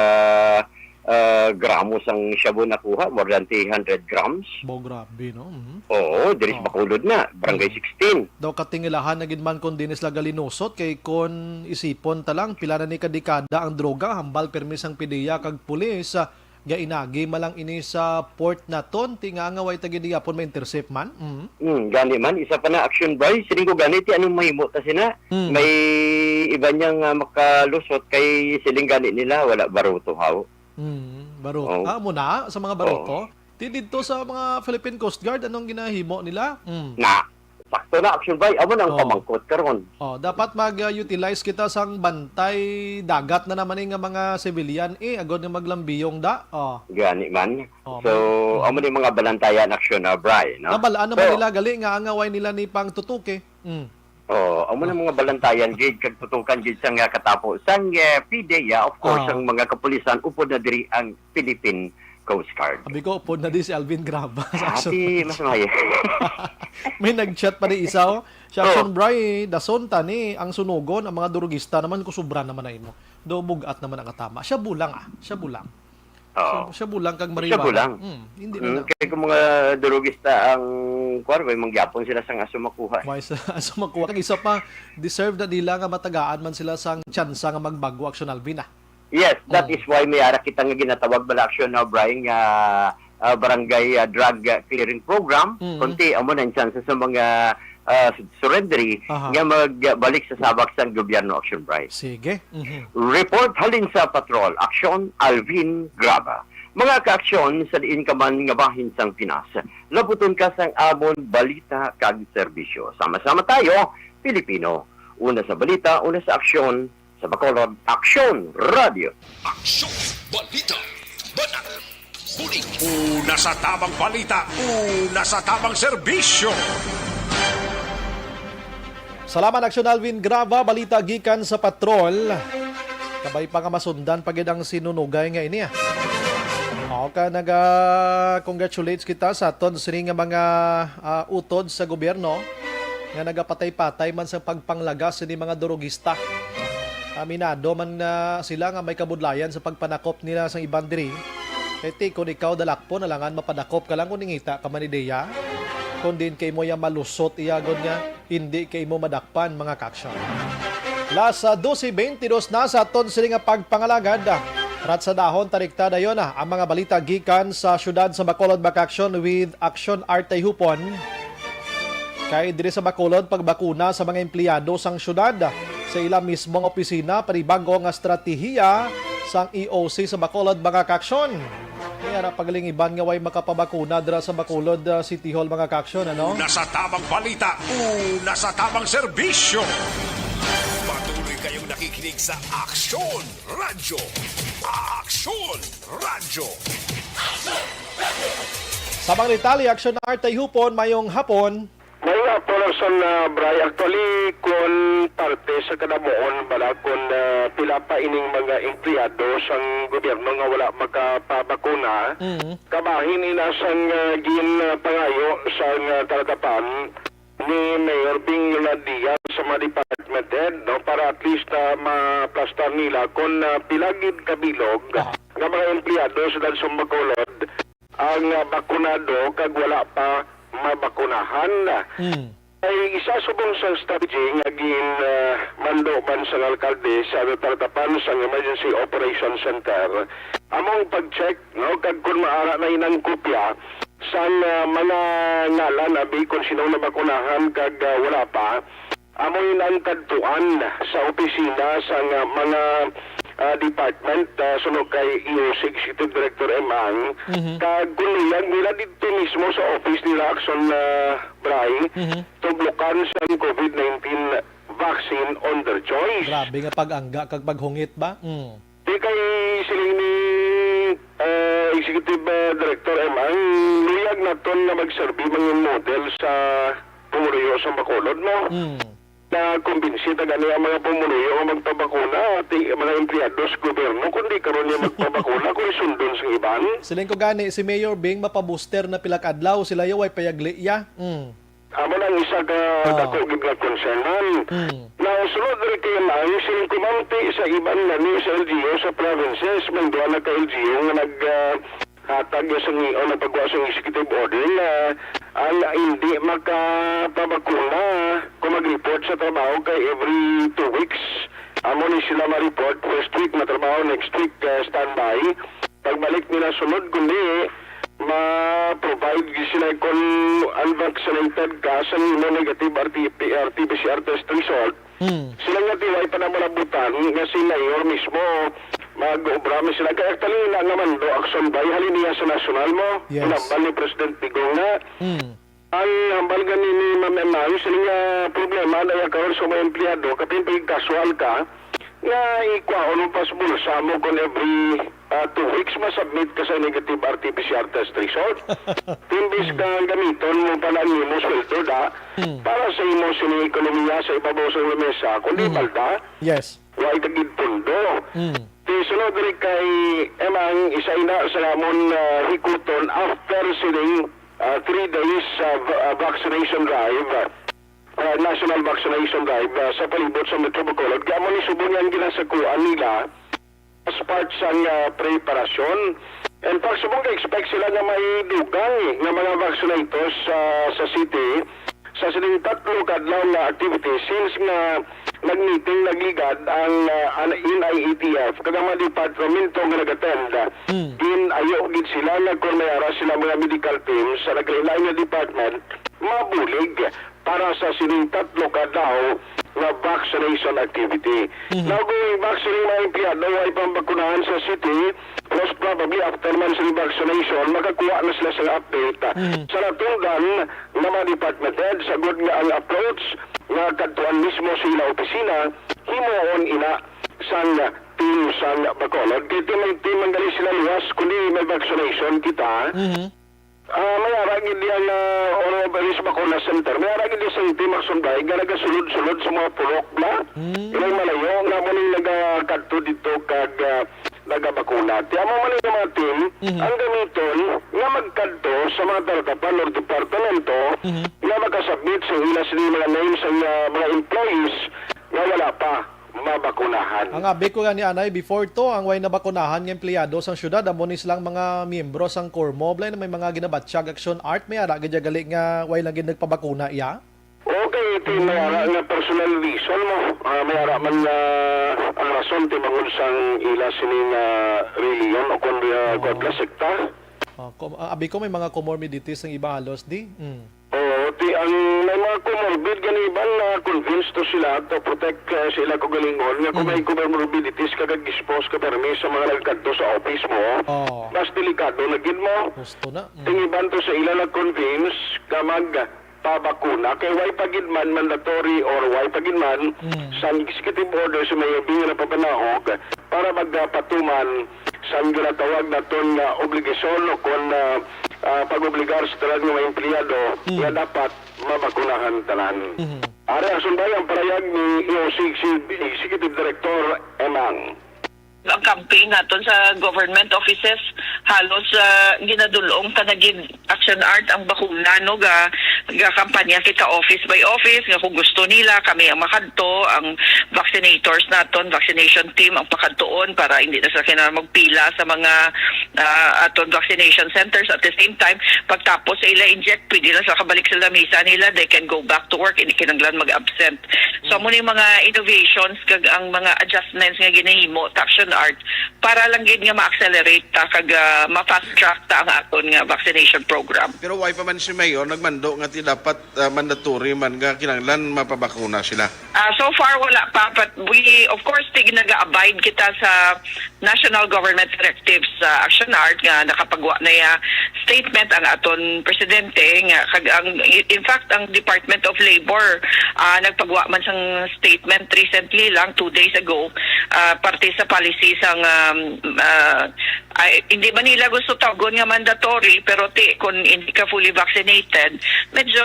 ah, gramo sang shabu nakuha, more than three hundred grams. Bo, grabe, no? Mhm. Oo, diri sa Oh. Bacolod na, Barangay Mm. sixteen. Daw katingilahan na gid man kung dinis la galinusot, kay kon isipon ta lang, pila na ni kadekada ang droga, hambal pirmi sang PDEA kag pulis, ah, gainagi man lang ini sa port naton, ti nga nga way ta gid gihapon ma-intercept man. Mhm. Hmm, gani man, isa pa na, Action Bri, siling ko gani, ti anong mahimo ta sina? Hmm. May iba niya nga makalusot kay siling gani nila, wala baruto haw. Hmm, baruto. Oh. Ah, amo na, sa mga baruto? Oh. Ti didto sa mga Philippine Coast Guard, anong ginahimo nila? Hmm. Na, sakto na, Action Bri, amo na ang Oh. pamangkot karon. Oh, dapat mag-utilize kita sang bantay dagat na naman, eh, nga mga civilian, eh, agod nga maglambiyong da. Oh. Gani man. Oh, So, may, amo ni mga balantayan, Action, ah, Bri, no? Nabalaan naman So, nila gali nga angaway nila ni pang tutuki. Mm. Oh, amo na Oh. mga balantayan gid kag tutukan gid sang, ah, katapo sang, eh, PDEA, of course, Ah. ang mga kapulisan upod na diri ang Philippine Coast Guard. Abi ko, upod na di si Alvin Graba sa Action. Ati, mas maayo. May nag-chat pa ni isa, oh. Sa Action Oh. Bri, dason ta ni ang sunugon, ang mga durugista naman, kusubra naman na imo. Do, bugat naman ang katama. Siya bulang, ah. Siya bulang. Oo. Siya, siya bulang kag Siya marijuana. bulang. Hmm, hindi Mm, na. Kaya kung mga durugista ang kuwan, may mangyapon sila sang aso makuha. May sa, aso makuha. Kag isa pa, deserve na nila nga matagaan man sila sang tsansa nga magbago, Action Alvin, ah. Yes, that Oo. is why may ara kita nga ginatawag bala, Action, no, Brian, nga, ah, barangay, ah, drug, ah, clearing program. Mm. Kunti, amo na ang tsansa sa mga, ah, surrendery Aha. nga magbalik sa sabak sang gobyerno, Action Brian. Sige. Mhm. Report halin sa Patrol, Action, Alvin Graba. Mga ka-aksyon sa diin ka man nga bahin sang Pinas, labuton ka sang amon balita kag serbisyo. Sama-sama tayo, Pilipino. Una sa balita, una sa aksyon, sa Bacolod, Aksyon Radio. Aksyon, balita, banat, bulig. Una sa tamang balita, una sa tamang serbisyo. Salamat, Aksyon Alvin Graba, balita gikan sa Patrol. Kabay pa nga masundan pa gid ang sinunugay nga ini, ah. O, ka naga-congratulates kita sa aton sini nga mga, ah, utod sa gobyerno nga nagapatay-patay man sa pagpanglagas sini mga durugista. Aminado man na sila nga may kabudlayan sa pagpanakop nila sa iban diri. Kay ti, kun ikaw dalakpon, alangan mapadakop ka lang kun nangita ka man ni Dea. Kun diin kay mo iya malusot iya gud nga hindi kay mo madakpan, mga kaksyon. Las, ah, dose beintidos na sa aton sini nga pagpangalagad. Ratsadahon, tarikta dayon, ah, ang mga balita gikan sa siyudad sa Bacolod, mga kaksyon, with Aksyon Arte Hupon. Kay diri sa Bacolod, pagbakuna sa mga empleyado sang siyudad sa ila mismong opisina, panibago nga estratehiya sang E O C sa Bacolod, mga kaksyon. Kaya na pagalingiban nga way makapabakuna dira sa Bacolod, ah, City Hall, mga kaksyon, ano? Una sa tamang balita, una sa tamang serbisyo. Patuloy kayong nakikinig sa Aksyon Radyo. Aksyon Radyo. Sa mga detalye, Aksyon Arte Hupon, mayong hapon. May nga, Paulson, ah, Bray, actually, kung parte sa kadamuon, bala, kung, ah, pila pa ining mga empleyado sang gobyerno nga wala makapabakuna, Mm. kabahin ina sang, ah, gin, ah, pangayo sang, ah, talagapan ni Mayor Bing Luna Diaz sa mga department head, no, para at least, ah, maplastar nila kung, ah, pila gid kabilog Aha. nga mga empleyado sa Dansong Bacolod ang, ah, bakunado kag wala pa mabakunahan. Mm. Ay isa subong sa strategy nga gin, ah, mando man sang alkalde sa natatapan sang Emergency Operation Center, among pag-check, no, kag kun maara na inang kopya sang, ah, mga ngalan, abi, kung sino nabakunahan kag, ah, wala pa, amo inang kadtuan sa opisina sang, ah, mga, ah, department, ah, suno kay E O C Executive Director M. Ang, Mhm. kag kunuyag nila didto mismo sa office nila, Action, ah, Bray, Mhm. tublokan sang COVID nineteen vaccine on their choice. Grabe nga pag-angga kag paghungit ba? Mm. Di kay siling ni, Executive, ah, Director M, ang luyag naton nga mag-survey mangin model sa pumuluyo sa Bacolod, no? Mm. Na kumbinsi ta gani ang mga pumuluyo nga magpabakuna, ti, mga empleyado sa gobyerno, kundi karon niya magpabakuna kung sundon sa iban. Siling ko gani, si Mayor Bing mapabooster na pila ka adlaw, sila ya way payagli ya. Mm. Amo nang isa ka Ah. dako gid nga concern, man. Mm. Now, sunod diri kay ang siling kumanti sa iban gani sa L G U sa provinces, may duha na ka L G U nga nag, ah, hatag sa ngion ang pagwa sa executive order nga ang hindi makapabakuna kung mag-report sa trabaho kay every two weeks. Amo ni sila ma-report, first week matrabaho, next week, ah, standby. Pagbalik nila sunod, kundi ma-provide gid sila kung unvaccinated ka sa imo negative R T P, R T P C R test result. Hmm. Sila nga tiway pa na malabutan nga si Mayor mismo mag-obra man sila. Kaya actually na naman do action by halin niya sa national mo. Yes. Pinambal ni President Digong nga Hmm. ang hambal gani ni Ma'am Emma, yung sila nga problema na yung karon sa mga empleyado, kapin pag casual ka, nga ikwaon mo pa sa bulsa mo kung every, ah, two weeks masubmit ka sa negative R T P C R test result. Imbis ka gamiton mo pa lang nimo sweldo da, Hmm. para sa imo sini ekonomiya sa ibabaw sa lamesa, kundi Hmm. balda, Yes. wala ka gid pundo. Hmm. Ti sunod diri kay Emang, isa ina sa amon, ah, hikuton after sining, ah, three days, ah, va-, ah, vaccination drive, ah, national vaccination drive, ah, sa palibot sa Metro Bacolod. Kaya mo ni subong ang ginasakuan nila as part sang, ah, preparasyon. In fact, subong ka-expect sila nga may dugang nga mga vaccinators, ah, sa city sa sining tatlo ka adlaw nga activity since nga nag-meeting, nagligad ang, ah, ang N I A T F kag ang mga departamento nga nag-attend. Mm. Gin-ayo gid sila nga kung may ara sila mga medical teams sa naglain-lain nga department, mabulig para sa sining tatlo ka adlaw nga vaccination activity. Mhm. Now, kung vaccine mga empleyado, way pang bakunahan sa city, most probably after man sa vaccination, makakuha na sila sa update. Mhm. Sa natungdan nga mga department head, sagod nga ang approach nga kadtuan mismo sa ila opisina, himuon ina sang team sang Bacolod. Kay team ang team ang gali sila luwas, kundi may vaccination kita. Mhm. Ah, may ara gid diya nga, ah, Honorable Riz Bakuna Center. May ara gid diya sa Team Action Bay nga nagasulod-sulod sa mga purok na. Mm. Ilang malayo nga mo ning nagakadto dito kag, ah, nagabakuna. Ti amo man nga mga team, Mhm. ang gamiton nga magkadto sa mga daratapan o departamento Mhm. nga makasubmit sa ila sini mga names ang, ah, mga employees nga wala pa mabakunahan. Ang abi ko gani anay, before to, ang way nabakunahan nga empleyado sang syudad, amo ni silang mga miyembro sang CORMO. Balay na may mga ginabatyag action art, may ara gid ya gali nga way lang gid nagpabakuna iya? Okay, iti may ara nga personal reason mo. Ah, may ara man nga, ah, rason ti bangod sang ila sini nga reliyon o kon, ah, Ah. kuwan ka sekta. Ah, kom-, ah, abi ko may mga comorbidities ang iba halos, di? Mm. Oo, ti ang may mga comorbid gani iban na convinced to sila to protect, eh, sa ila kaugalingon nga kung Mm. may comorbidities ka kag expose ka permi sa mga nagkadto sa office mo, Oo. mas delikado na gid mo. Gusto na. Mm. Ang iban to sa ila na convince ka magpabakuna kay way pa gid man mandatory or way pa gid man Mm. sa executive order sa Mayor Bing na papanahog para magpatuman sa ginatawag naton nga obligasyon o kon, ah, ah, pag-obligar sa tanan nga mga empleyado Mm. nga dapat mabakunahan tanan. Mhm. Ari ang sundayang parayag ni E O C Executive Director Emang. Ang campaign naton sa government offices, halos, ah, ginadul-ong ta na gid action art ang bakuna, no, ga, ga kampanya kita office by office, nga kung gusto nila, kami ang makadto, ang vaccinators naton, vaccination team ang pakadtuon para hindi na sila kinahanglan magpila sa mga, ah, aton vaccination centers. At the same time, pagtapos sa ila inject, pwede lang sa kabalik sa lamisa nila, they can go back to work, hindi kinahanglan mag-absent. So, amo ni mga innovations kag ang mga adjustments nga ginahimo ta action art para lang gid nga ma-accelerate ta kag, ah, ma-fast track ta ang aton nga vaccination program. Pero why pa man si Mayor nagmando nga ti dapat, ah, mandatory man nga kinahanglan mapabakuna sila? Ah, so far, wala pa. But we, of course, tig nag-abide kita sa national government directives sa Action Art nga nakapagwa na ya statement ang aton presidente nga kag ang, in fact, ang Department of Labor, ah, nagpagwa man sang statement recently lang, two days ago, ah, parte sa policy sang, um, ah, ay, hindi man nila gusto tawgon nga mandatory, pero ti, kung hindi ka fully vaccinated, medyo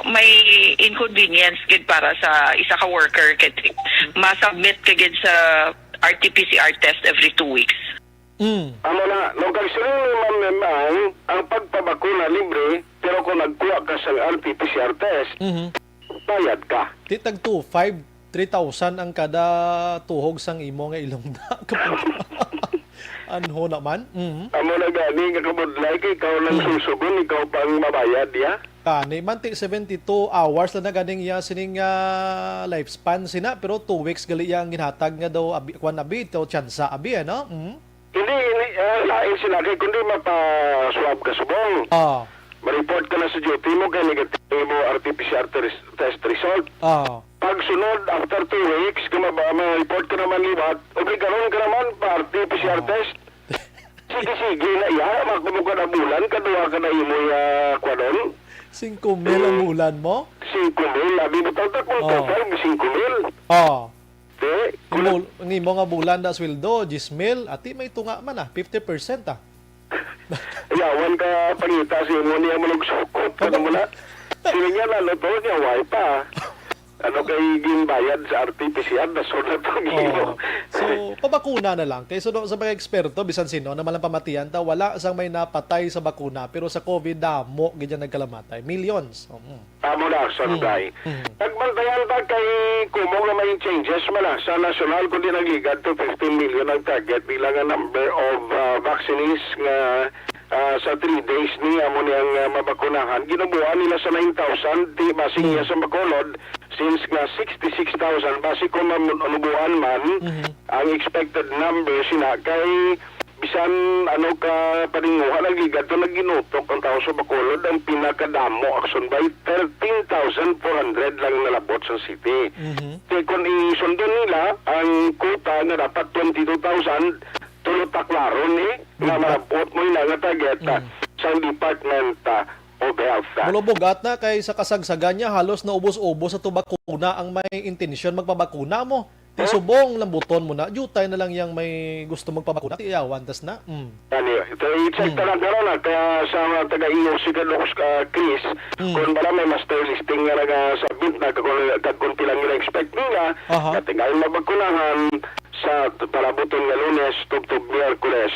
may inconvenience gid para sa isa ka worker kay ti, ma-submit ka gid sa R T P C R test every two weeks. Mm. Amo na, no, kag siling ni Ma'am Mem Ang, ang pagpabakuna libre, pero kung nagkuha ka sa R T P C R test, Mhm. bayad ka. Ti tag two five, three thousand ang kada tuhog sang imo nga ilongda. Anho naman? Mhm. Amo na gani nga kabudlay kay ikaw lang Mm. susugon, ikaw pang mabayad, ya? Kani man ti seventy-two hours lang na ganing iya sining, ah, lifespan sina, pero two weeks gali iya ang ginhatag nga daw abi, kwan abi, daw tsansa abi, ano? Mhm. Hindi, hindi, ah, lain sila kay kundi mapa-swab ka subong. Ah. Ma-report ka na sa duty mo kay negative mo R T P C R tes-, test result. Ah. Pagsunod, after two weeks, kung maba-, ma-report ka naman liwat, obligaron ka naman pa R T P C R Ah. test. Sige, sige na iya, makumo ka na bulan, kaduha ka na imo, ah, kwadon. Singko mil ang Hmm. bulan mo? Singko mil, abi mo, tawag kung Oh. total, singko mil. Oh. Te, Ang kulang. bul-, ang imo nga bulan na sweldo, diyes mil, ati may tunga man, ah, fifty percent, ah. Yawan ka pangita sa imo niya malugsukot ka Ano? naman, ah. Sila niya, ano to, niya, why pa? Ano kay ginbayad sa R T P C R, na sunod ang imo. Oh. So, pabakuna na lang. Kay suno sa mga eksperto, bisan sino, na malang pamatian ta, wala sang may napatay sa bakuna, pero sa COVID, damo gid ang nagkalamatay. Millions. Mm. Amo na, Action Mm. Guy. Mm. Nagbantayan ta kay kumo nga may changes man na sa nasyonal, kundi nagligad to fifteen million ang target nila nga number of, ah, vaccinees nga, ah, sa three days ni amo niyang, ah, mabakunahan. Ginubuan nila sa nine thousand, di base Mm. niya sa Bacolod, since nga sixty-six thousand, base kung manubuan man, Mhm. ang expected number sina kay bisan ano ka paninguha, nagligad to, naginutok ang tawo sa Bacolod. Ang pinakadamo, Action Guy, thirteen thousand four hundred lang nalabot sa city. Mhm. Kay kung isundo nila ang quota nga dapat twenty-two thousand, tulo ta klaro ni nga Mm. malabot mo ina nga target, ah, Mm. sa Department, ah, of Health. Bulubog at na kay sa kasagsagan niya, halos naubos-ubos sa tubakuna ang may intensyon magpabakuna mo. Ti Hmm? Subong lambuton mo na, diutay na lang yang may gusto magpabakuna, ti yawan, tas na. Mm. Gani, ito, i-check Mm. ta lang karon, ah, kaya sa mga taga E O C ka, Doc, ah, Chris, Mm. kung bala may master listing nga naga-submit na, kag, kag kung pila nila expect nila, Aha. nga tingali mabakunahan sa palabuton nga Lunes, tubtob Miyerkules,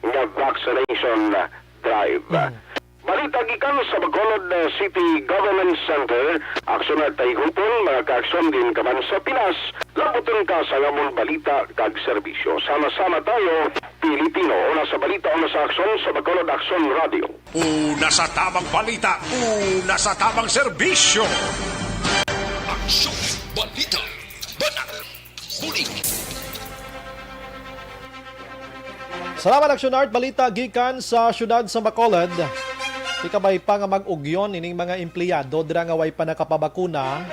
nga vaccination drive. Mm. Balita gikan sa Bacolod, uh, City Government Center, Aksyon at Tayhupon, mga kaaksyon din ka man sa Pinas, lambuton ka sa amon balita kag serbisyo. Sama-sama tayo, Pilipino. Una sa balita, una sa aksyon, sa Bacolod Aksyon Radio. Una sa tamang balita, una sa tamang serbisyo. Aksyon, balita, banat, bulig. Salamat, Action Art. Balita gikan sa siyudad sa Bacolod. Ikabay pa nga mag-ugyon ining mga empleyado dira nga way pa nakapabakuna.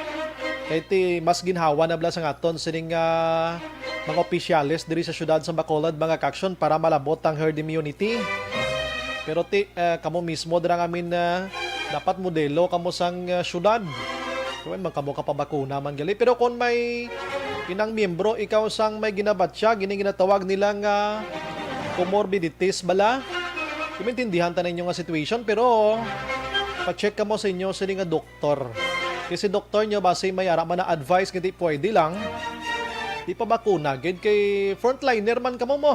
Kay ti mas ginhawa na bala sa ngaton sining, ah, mga opisyales diri sa siyudad sa Bacolod, mga kaaksyon, para malabot ang herd immunity. Pero ti, ah, kamo mismo dira nga min, ah, dapat modelo kamo sang, ah, siyudad. Kung man kamo kapabakuna man gali. Pero kung may inang miyembro ikaw sang may ginabatya, gini ginatawag nila nga comorbidities bala. Maintindihan ta ninyo nga situation, pero pa-check kamo sa inyo sini nga doktor. Kasi doktor nyo basi may ara man na advice nga di pwede lang. Di pa bakuna gid kay frontliner man kamo mo.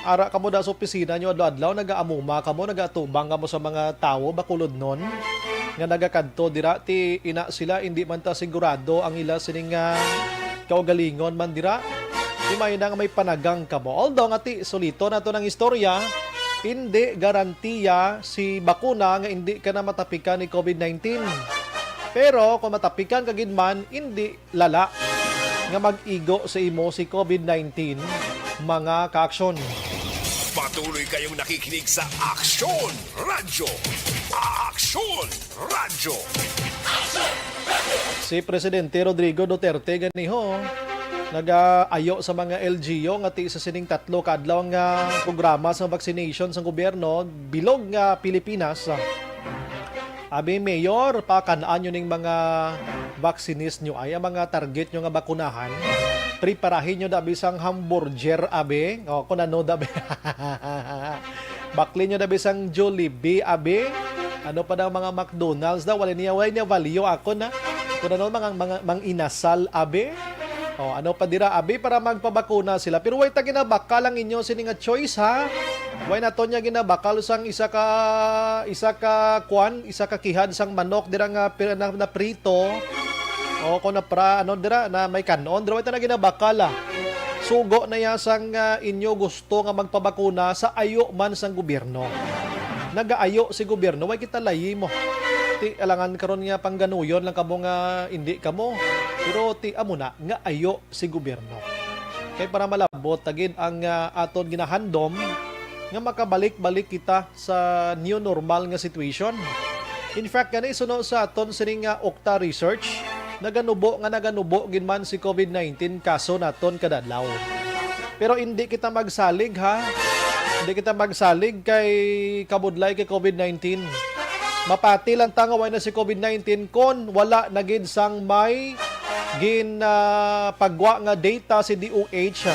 Ara kamo da sa opisina nyo adlaw-adlaw, nagaamuma kamo, nagaatubang kamo sa mga tawo, bakulodnon, nga nagakadto dira, ti ina sila, indi man ta sigurado ang ila sining, ah, kaugalingon man dira. Ti may na nga may panagang kamo. Although nga ti, sulito nato ng istorya, indi garantiya si bakuna nga indi ka na matapikan ni COVID nineteen. Pero kung matapikan ka gid man, indi lala nga mag-igo sa imo si COVID nineteen, mga kaaksyon. Patuloy kayong nakikinig sa Aksyon Radyo. Aksyon Radyo. Si Presidente Rodrigo Duterte ganiho nagaayo sa mga L G U nga ti sa sining tatlo ka adlaw nga programa sa vaccination sang gobyerno bilog nga Pilipinas. Abi, Mayor, pakan-an nyo ning mga vaccinist nyo ay, ang mga target nyo nga bakunahan. Preparahin nyo dabi sang hamburger, abi. O, kung ano dabi. Bakli nyo dabi sang Jollibee, abi. Ano pa daw mga McDonald's daw, wala niya, wala niya value ako na. Kung ano, mga, mga, mang inasal, abi. O, ano pa dira, abi, para magpabakuna sila. Pero way ta ginabakal ang inyo sini nga choice, ha? Way naton niya ginabakal sang isa ka, isa ka kwan, isa ka kihad sang manok dira nga pir-, na, na prito. O kung na pra, ano dira, na may kanon, dira way ta na ginabakal, ah. Sugo na ya sang, ah, inyo gusto nga magpabakuna sa ayo man sang gobyerno. Nagaayo si gobyerno, way kita layi mo. Ti alangan karon nga pangganuyon lang kamo nga indi kamo. Pero ti amo na nga ayo si gobyerno. Kay para malabot ta gid ang, ah, aton ginahandom nga makabalik-balik kita sa new normal nga situation. In fact, gani suno sa aton sining nga Okta research, naganubo nga naganubo gid man si COVID nineteen kaso naton kada adlaw. Pero hindi kita magsalig, ha. Hindi kita magsalig kay kabudlay kay COVID nineteen. Mapati lang ta nga wala na si COVID nineteen kon wala na gid sang may gin, ah, pagwa nga data si D O H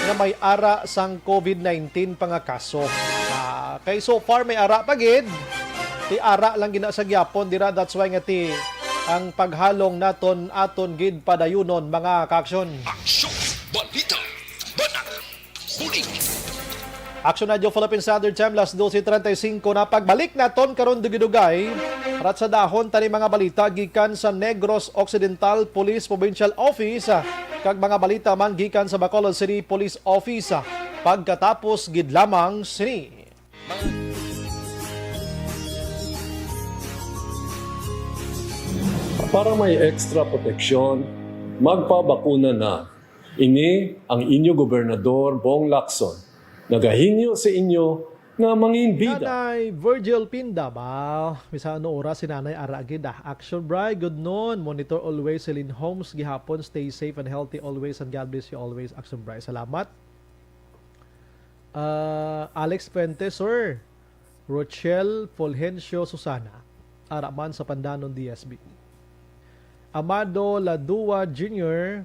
nga may ara sang COVID nineteen pa nga kaso. Ah, kay so far may ara pa gid. Ti ara lang gina sa gyapon dira, that's why nga ti ang paghalong naton aton gid padayunon, mga ka-aksyon. Aksyon! Balita! Banat! Bulig! Aksyon Radio Philippine Standard Time, las dose treinta y cinco na. Pagbalik naton karon dugay-dugay, ratsadahon tani mga balita gikan sa Negros Occidental Police Provincial Office, ah, kag mga balita man gikan sa Bacolod City Police Office, ah, pagkatapos gid lamang sini. Para may extra proteksyon, magpabakuna na. Ini ang inyo gobernador, Bong Lacson, nagahingyo sa inyo nga manginbida. Nanay Virgil Pinda ba? Bisan ano oras si Nanay ara gid, ah. Action Bri, good noon. Monitor always, Celine Holmes gihapon. Stay safe and healthy always and God bless you always. Action Bri, salamat. Ah, Alex Fuentes, sir. Rochelle Fulgencio Susana, ara man sa Pandanon, D S B. Amado Ladua Junior,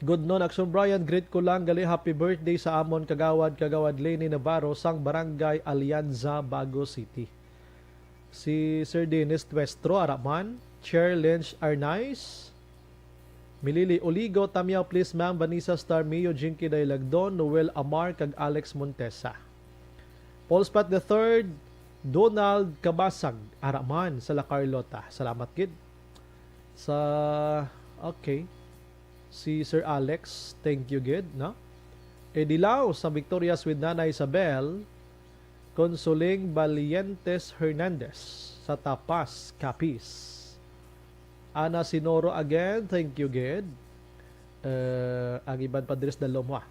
good noon, Action Brian. Greet ko lang gali, happy birthday sa amon kagawad, Kagawad Leni Navarro, sang Barangay Alianza, Bago City. Si Sir Dennis Tuestro, ara man. Chair Lynch Arnaiz, Milili Oligo, Tamiao, please, ma'am. Vanessa Star, Mio, Jinky Dailagdon, Noel Amar, kag Alex Montesa. Paul Spot the third, Donald Kabasag, ara man sa La Carlota. Salamat gid. Sa, okay. Si Sir Alex, thank you gid, no? Edilao sa Victorias with Nana Isabel, Consoling Valientes Hernandez sa Tapas, Capiz. Ana Sinoro again, thank you gid. Eh, ang iban pa diri sa dalom, ha.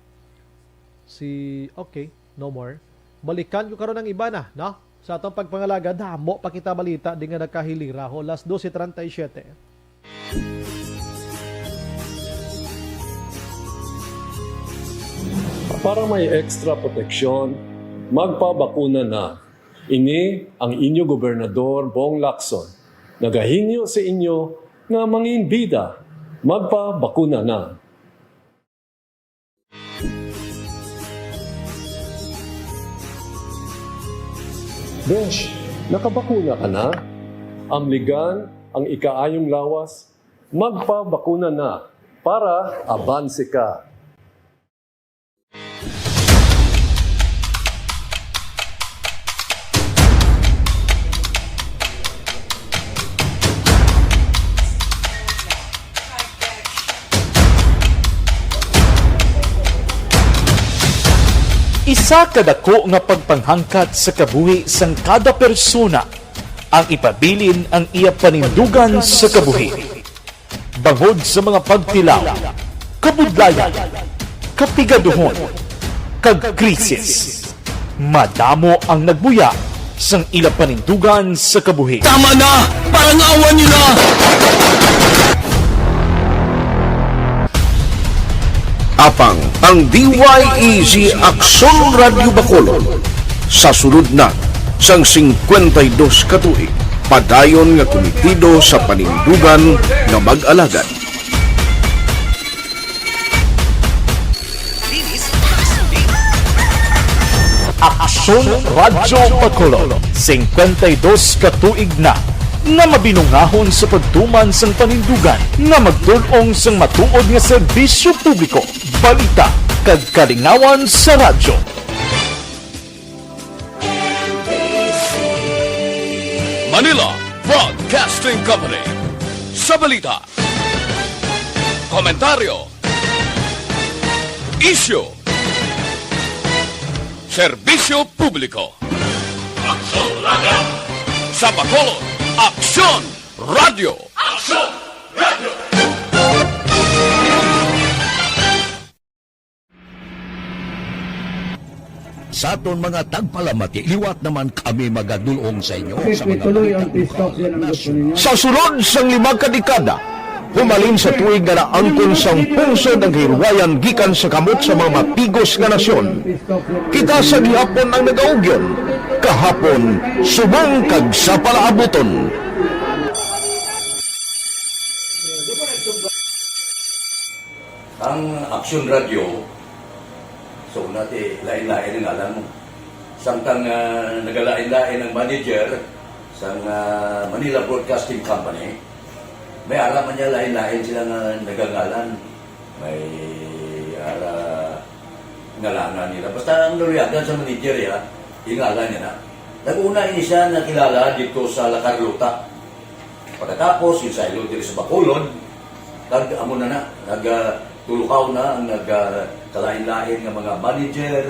Si, okay, no more. Balikan ko karon ang iban, ah, no? Sa atong pagpangalaga, damo pa kita balita di nga nakahilira, ho. Las dose treinta y siete. Para may extra proteksyon, magpabakuna na. Ini ang inyo gobernador, Bong Lacson, nagahingyo sa inyo nga manginbida, magpabakuna na. Besh, nakabakuna ka na? Amligan ang ikaayong lawas, magpabakuna na para abanse ka. Isa ka dako nga pagpanghangkat sa kabuhi sang kada persona ang ipabilin ang iya panindugan sa kabuhi. Bangod sa mga pagtilaw, kabudlayan, kapigaduhon, kag krisis, madamo ang nagbuya sang ila panindugan sa kabuhi. Tama na! Parangawan niyo na! Apang ang D Y E Z Aksyon Radyo Bacolod sa sulod na sang singkwenta y dos ka tuig, padayon nga kumitido sa panindugan nga mag-alagad. Aksyon Radyo Bacolod, singkwenta y dos ka tuig na nga mabinungahon sa pagtuman sang panindugan nga magtul-ong sang matuod nga serbisyo publiko, balita, kag kalingawan sa radyo. Manila Broadcasting Company. Sa balita, komentaryo, isyu, serbisyo publiko. Aksyon Radyo. Sa Bacolod, Aksyon Radyo. Aksyon Radyo. Sa aton mga tagpalamati, liwat naman kami magadul-ong sa inyo sa mga balita lokal, nasyonal. Sa sulod sang lima ka dekada, humalin sa tuig nga naangkon sang pungsod ang kahilwayan gikan sa kamot sa mga mapigos nga nasyon, kita sa gihapon ang nagaugyon, kahapon, subong kag sa palaabuton. Ang Aksyon Radyo, so, una ti, lain-lain ang ngalan mo. Samtang, ah, nagalain-lain ang manager sang, ah, Manila Broadcasting Company, may ara man niya lain-lain sila nga nagangalan. May ara ngalangan nila. Basta ang naluyagan sa manager, ya, ingalan niya na. Nag-una ini siya nakilala dito sa La Carlota. Pagkatapos, yung saylo diri sa Bacolod, kag amo na na, nag, ah, tulukaw na ang nag, ah, kalain-lain nga mga manager,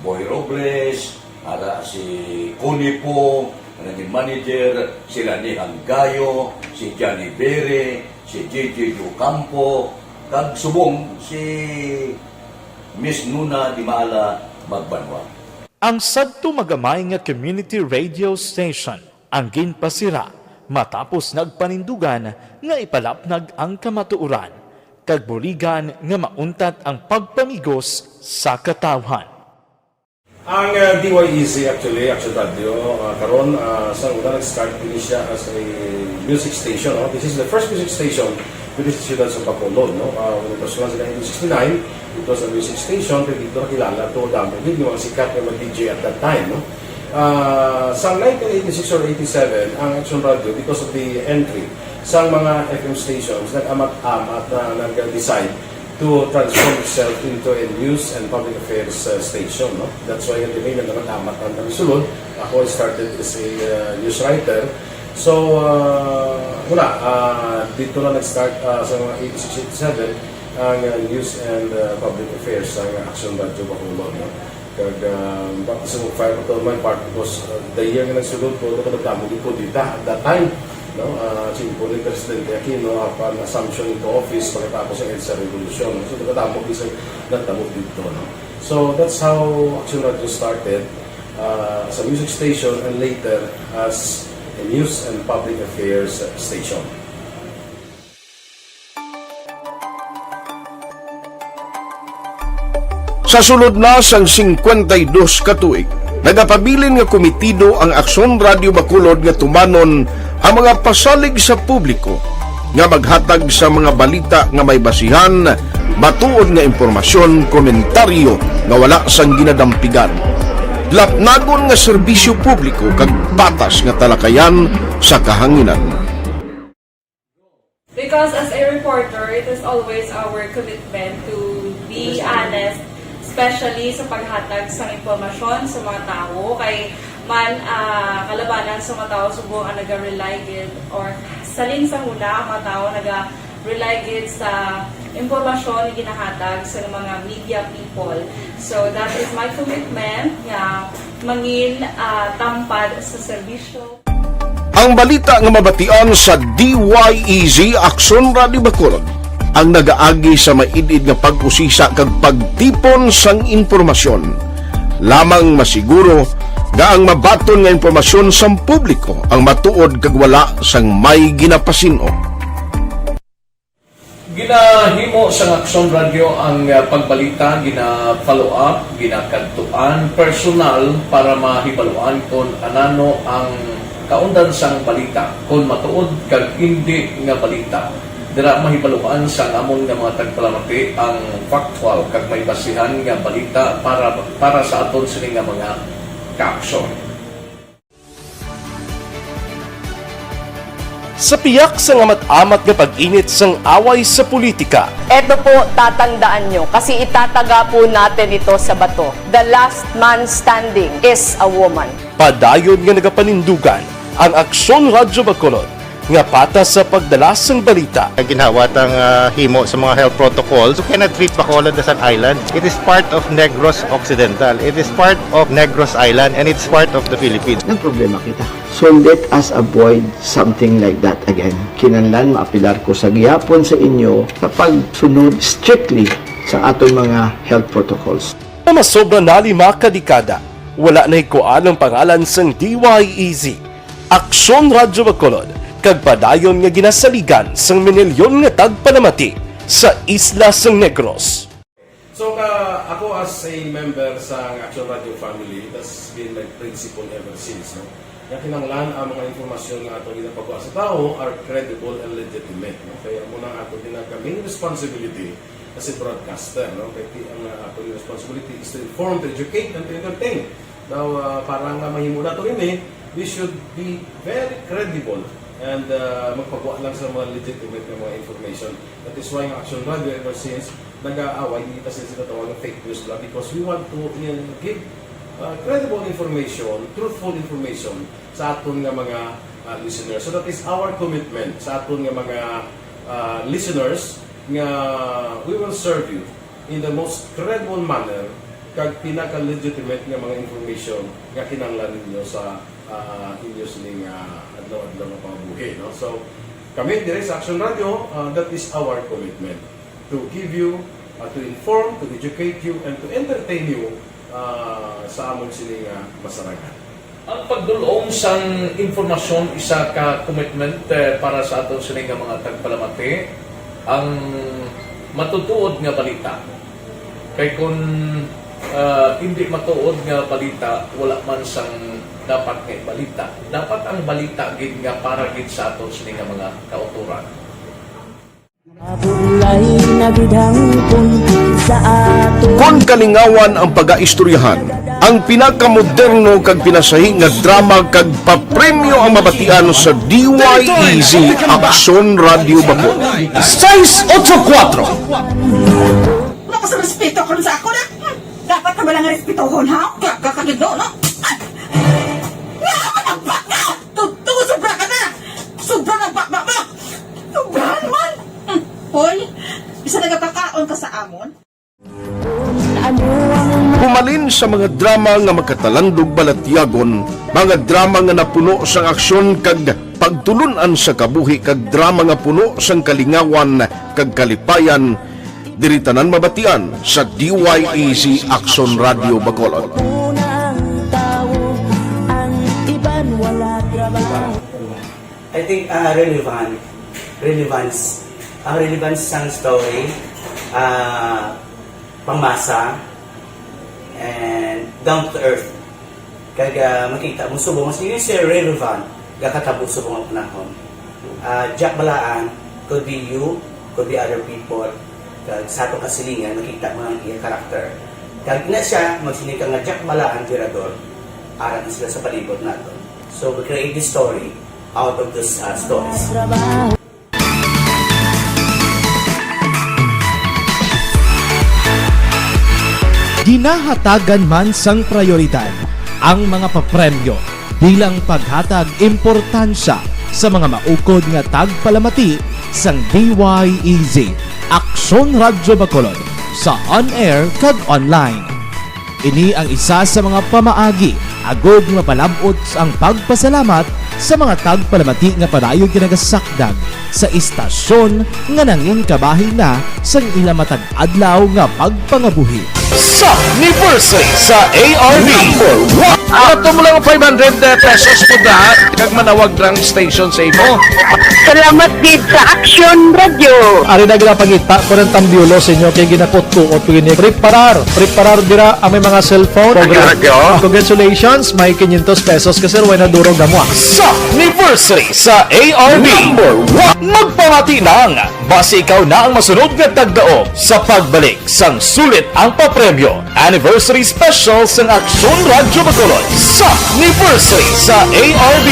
Boy Robles, ara si Connie Po, nga naging manager, si Rani Hanggayo, si Johnny Bere, si J J Ocampo, kag subong si Miss Nuna Dimala Magbanwa. Ang sadto magamay nga community radio station ang ginpasira matapos nagpanindugan nga ipalapnag ang kamatuoran kag buligan nga mauntat ang pagpamigos sa katawhan. Ang, ah, D Y E Z, actually, Action Radio, ah, karon, ah, sa una nag-start din siya as a music station, no? This is the first music station within the siyudad sa Bacolod, no? Ah, when it was launched in nineteen sixty-nine, it was a music station, pero dito nakilala to, damo gid yung mga sikat nga mga D J at that time, no? Ah, sa nineteen eighty-six or eighty-seven, ang Action Radio, because of the entry sa mga F M stations, nag-amat-amat na nag-decide to transform itself into a news and public affairs, uh, station, no? That's why the name naman Amat ang Sulod. Ako, I started as a, uh, news writer. So, uh, wala, uh, dito na nag-start, uh, sa mga eighty-six, eighty-seven ang, uh, news and, uh, public affairs sa Action Radio Bacolod, no? Kag, ah, baptism of fire pa to my part because, ah, the year nga nagsulod ko, ito nagdamo gid kudeta at that time, no? Ah, simple ni Presidente Aquino, apan assumption into office pagkatapos sa EDSA Revolution. So, nagdamo gid sa nagdamo dito, no? So, that's how Action Radio started, ah, as a music station and later as a news and public affairs station. Sa sulod na sang singkwenta y dos ka tuig, nagapabilin nga kumitido ang Aksyon Radio Bacolod nga tumanon ang mga pasalig sa publiko nga maghatag sa mga balita nga may basihan, matuod nga impormasyon, komentaryo nga wala sang ginadampigan, lapnagon nga serbisyo publiko kag patas nga talakayan sa kahanginan. Because as a reporter, it is always our commitment to be honest, especially sa paghatag sa impormasyon sa mga tawo. Kay man, ah, kalabanan sa mga tawo subong ang naga-rely gid, or salin sa huna ang mga tawo naga-rely gid sa impormasyon nga ginahatag sa mga media people. So that is my commitment nga mangin, ah, tampad sa serbisyo. Ang balita nga mabatian sa D Y E Z Aksyon Radio Bacolod ang nagaagi sa maid-id nga pag-usisa kag pagtipon sang impormasyon. Lamang masiguro nga ang mabaton nga impormasyon sang publiko ang matuod kag wala sang may ginapasin-o. Ginahimo sang Aksyon Radyo ang, ah, pagbalita, gina-follow up, ginakadtuan personal para mahibaluan kon anano ang kaundan sang balita, kon matuod kag indi nga balita. Dira mahibaluan sang amon nga mga tagpalamati ang factual kag may basihan nga balita para, para sa aton sini nga mga kaaksyon. Sa piyak sang amat-amat nga pag-init sang away sa politika, Eto po, tatandaan nyo, kasi itataga po natin ito sa bato. The last man standing is a woman. Padayon nga nagapanindugan ang Aksyon Radyo Bacolod nga patas sa pagdala sang balita. Ang ginhawa tang, ah, himo sa mga health protocols, you cannot treat Bacolod as an island. It is part of Negros Occidental. It is part of Negros Island, and it's part of the Philippines. Nagproblema kita. So let us avoid something like that again. Kinahanglan maapilar ko sa gihapon sa inyo sa pagsunod strictly sa aton mga health protocols. Nga masobra na lima ka dekada, wala nahikuan ang pangalan sang D Y E Z, Aksyon Radyo Bacolod, kag padayon nga ginasaligan sang minilyon nga tagpalamati sa isla sang Negros. So, ka, ako as a member sa Action Radio family, that's been my principle ever since, no? Nga kinahanglan ang mga impormasyon nga ato ginapagwa sa tawo are credible and legitimate, no? Kaya mo na ato din ang main responsibility as a broadcaster, no? Kaya ti-, ang, uh, ato responsibility is to inform, to educate, and to entertain. Now, uh, para nga mahimo nato ini, we should be very credible and, uh, magpagwa lang sa mga legitimate nga mga information. That is why ang Action Radio ever since nag-aaway, hindi kasi sila tawag ng fake news lang because we want to, uh, give, uh, credible information, truthful information sa aton nga mga, uh, listeners. So that is our commitment sa aton nga mga, uh, listeners nga we will serve you in the most credible manner kag pinaka-legitimate nga mga information nga kinahanglan ninyo sa, ah, inyo sining, ah, adlaw-adlaw nga pangabuhi, no? So, kami dire sa Action Radio, ah, that is our commitment to give you, ah, to inform, to educate you, and to entertain you, ah, sa amon sini nga masarangan. Ang pagdul-ong sang impormasyon isa ka commitment, eh, para sa aton sini nga mga tagpalamati, ang matutuod nga balita. Kay kun, ah, indi matuod nga balita, wala man sang dapat nga ibalita. Dapat ang balita gid nga para gid sa aton sini nga mga kautoran. Mabulay na gid hangpon sa aton. Kon kalingawan ang pagaistoryahan, ang pinakamoderno kag pinasahi nga drama kag papremyo ang mabatian sa D Y E Z Aksyon Radio Bacolod. Seis ocho kuatro. Wala ka sa respeto karon sa ako na. Hmm, dapat ka ba lang respetohon, ha? Gaga ka gid, no? Ay! Nga, ano ba ka? Tuto, sobra ka na! Sobra na ba, ba, ba? Sobra naman! Hmm. Hoy, isa nagapakaon ka sa amon? Humalin sa mga drama nga makatalandog balatyagon, mga drama nga napuno sang aksyon kag pagtulun-an sa kabuhi, kag drama nga puno sang kalingawan kag kalipayan, diri tanan mabatian sa D Y E Z Aksyon Radio Bacolod. I think, ah, relevant. Relevance. Ang relevance sang story, ah, pangmasa, and down to earth. Kag, ah, makita mo subong, mas yun, sir, relevant, gakatabo subong ang panahon. Ah, Jack Balaan, could be you, could be other people. Kag sa atong kasilingan, makita mo ang iya character. Kag na siya, magsiling ka nga Jack Balaan, Tirador, ara na sila sa palibot nato. So, we create this story out of those, uh, stories. Ginahatagan man sang prayoridad ang mga papremyo bilang paghatag importansya sa mga maukod nga tagpalamati sang D Y E Z Aksyon Radyo Bacolod sa on-air kag online. Ini ang isa sa mga pamaagi agod mapalab-ot ang pagpasalamat sa mga tagpalamati nga padayon ginagasakdag sa istasyon nga nangin kabahin na sang ila matag adlaw nga pagpangabuhi. Sa anniversary sa A R B. Number one. Ato mo lang five hundred pesos po na, kag manawag rang station sa imo. Salamat gid sa Action Radio. Ari na gila pangita ko ng tambiolo sa inyo kay ginakutkuot ko gini. Preparar, preparar dira ang may mga cellphone. Radyo. Congratulations, may quinientos pesos ka, sir, way na durog na mo, ah. Sa anniversary sa A R B. Number one. Magpamati lang, basi ikaw na ang masunod nga tagdaog sa pagbalik sang sulit ang papremyo. Anniversary Special sang Aksyon Radyo Bacolod sa anniversary sa A R B.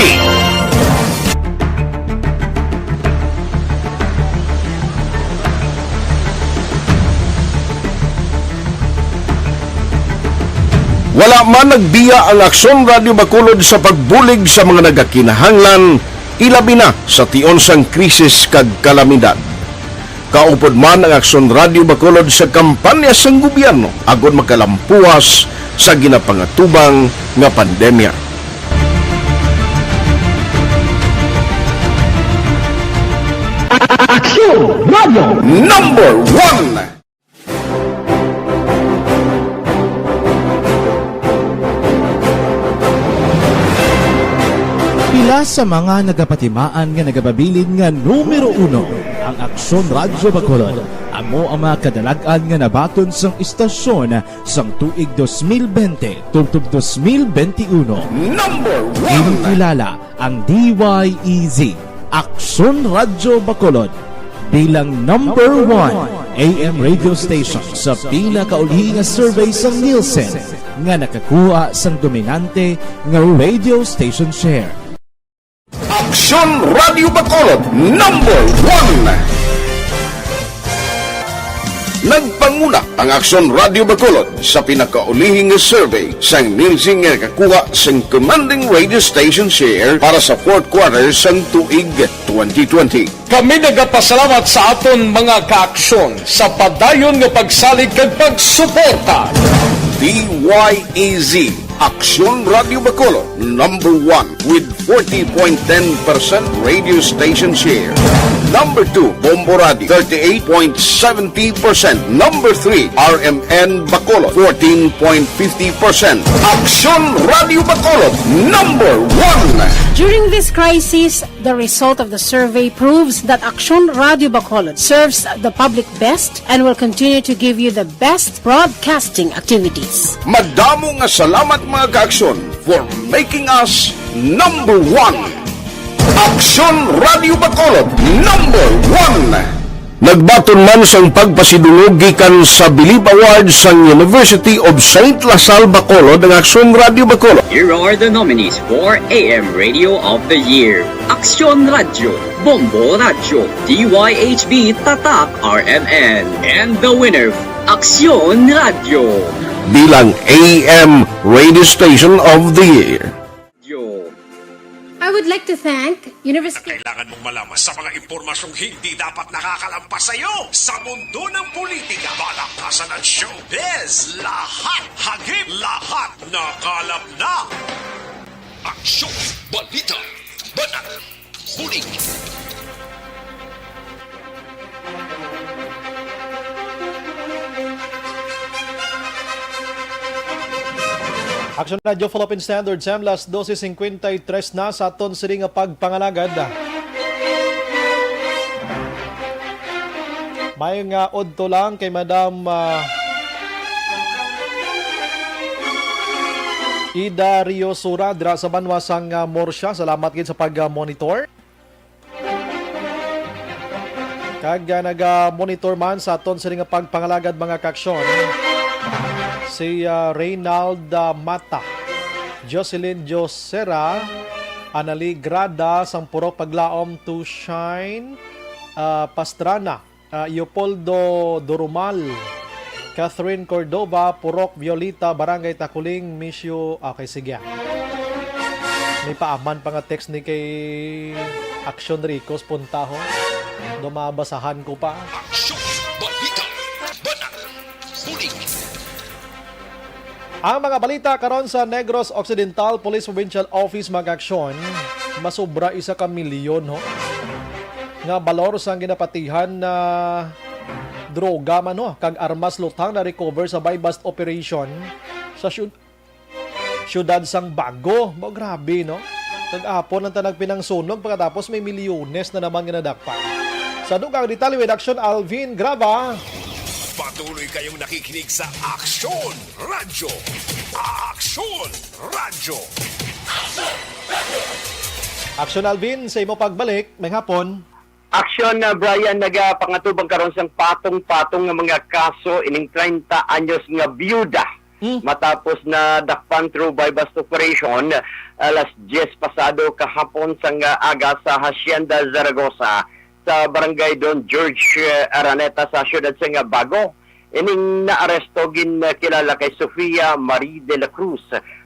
Wala man nagbiya ang Aksyon Radyo Bacolod sa pagbulig sa mga nagakinahanglan, ilabi na sa tion sang krisis kag kalamidad. Kaupod man ang Aksyon Radyo Bacolod sa kampanya sang gobyerno agod makalampuas sa ginapangatubang nga pandemya. Aksyon Radyo. Number one. Pila sa mga nagapatimaan nga nagapabilin nga numero uno ang Aksyon Radyo Bacolod. Amo ang mga kadalag-an nga nabaton sang istasyon sang tuig dos mil bente tubtob dos mil bente uno. Number one. Ginkilala ang D Y E Z, Aksyon Radyo Bacolod, bilang number one A M radio station sa pinakauli nga survey sang Nielsen nga nakakuha sang dominante nga radio station share. Aksyon Radio Bacolod, number one. Nagpanguna ang Aksyon Radio Bacolod sa pinakaulihing nga survey sang Nielsen nga nakakuha sang commanding radio station share para sa fourth quarter sang tuig twenty twenty. Kami nagapasalamat sa aton mga kaaksyon sa padayon nga pagsalig kag pagsuporta. D Y E Z, Aksyon Radio Bacolod, number one with forty point ten percent radio station share. Number two, Bombo Radio, thirty-eight point seventy percent. Number three, R M N Bacolod, fourteen point fifty percent. Aksyon Radio Bacolod, number one. During this crisis, the result of the survey proves that Aksyon Radio Bacolod serves the public best and will continue to give you the best broadcasting activities. Madamo nga salamat, mga kaaksyon, for making us number one. Aksyon Radio Bacolod, number one. Nagbaton man sang pagpasidungog gikan sa Bilib Awards sang University of Saint La Salle Bacolod ang Aksyon Radio Bacolod. Here are the nominees for A M Radio of the Year: Aksyon Radio, Bombo Radio, D Y H B Tatak R M N, and the winner, Aksyon Radio. Bilang A M Radio Station of the Year. Yo. I would like to thank University. Kailangan mong malaman sa mga impormasyong hindi dapat nakakalampas sa iyo sa mundo ng politika, balaktasan at showbiz. Lahat hagip, lahat nakalap na. Aksyon, balita, banat, bulig. Aksyon Radyo Philippine Standard Time, las dose cincuenta y tres na sa aton sini nga pagpangalagad. May nga udto lang kay Madam, ah, Ida Rio Sura dira sa banwa sang, ah, Murcia. Salamat gid sa pag-monitor. Kag, ah, naga-monitor man sa aton sini nga pagpangalagad, mga kaaksyon, si, ah, Reynald, ah, Mata, Jocelyn Josera, Anali Grada sang Purok Paglaom, to Shine, ah, Pastrana, ah, Leopoldo Durumal, Catherine Cordova, Purok Violeta, Barangay Taculing, Misyo. Okay, sige. May paaman pa nga text ni kay Aksyon Ricos Puntaho. Do mabasahan ko pa. Aksyon, balita, banat, bulig. Ang mga balita karon sa Negros Occidental Police Provincial Office, mga kaaksyon, masubra isa ka milyon, ho, nga balor sang ginapatihan na droga man, no, kag armas lutang na recover sa buy-bust operation sa syud-, syudad sang Bago. Mo, grabe, no? Kag apon lang ta nagpinangsunog, pagkatapos may milyones na naman nga nadakpan. Sa dugang detalye with Action Alvin Graba. Patuloy kayong nakikinig sa Action Radyo. Action Radyo. Action Alvin, sa imo pagbalik, may hapon. Action, uh, Brian, nagapangatubang karon sang patong-patong nga mga kaso ining treinta anyos nga biyuda. Hmm. Matapos na dakpan through buy-bust operation, uh, alas diyes pasado kahapon sang, uh, aga sa Hacienda Zaragoza sa Barangay Don George, uh, Araneta sa siyudad sang, uh, Bago. Ining naaresto gin, uh, kilala kay Sofia Marie de la Cruz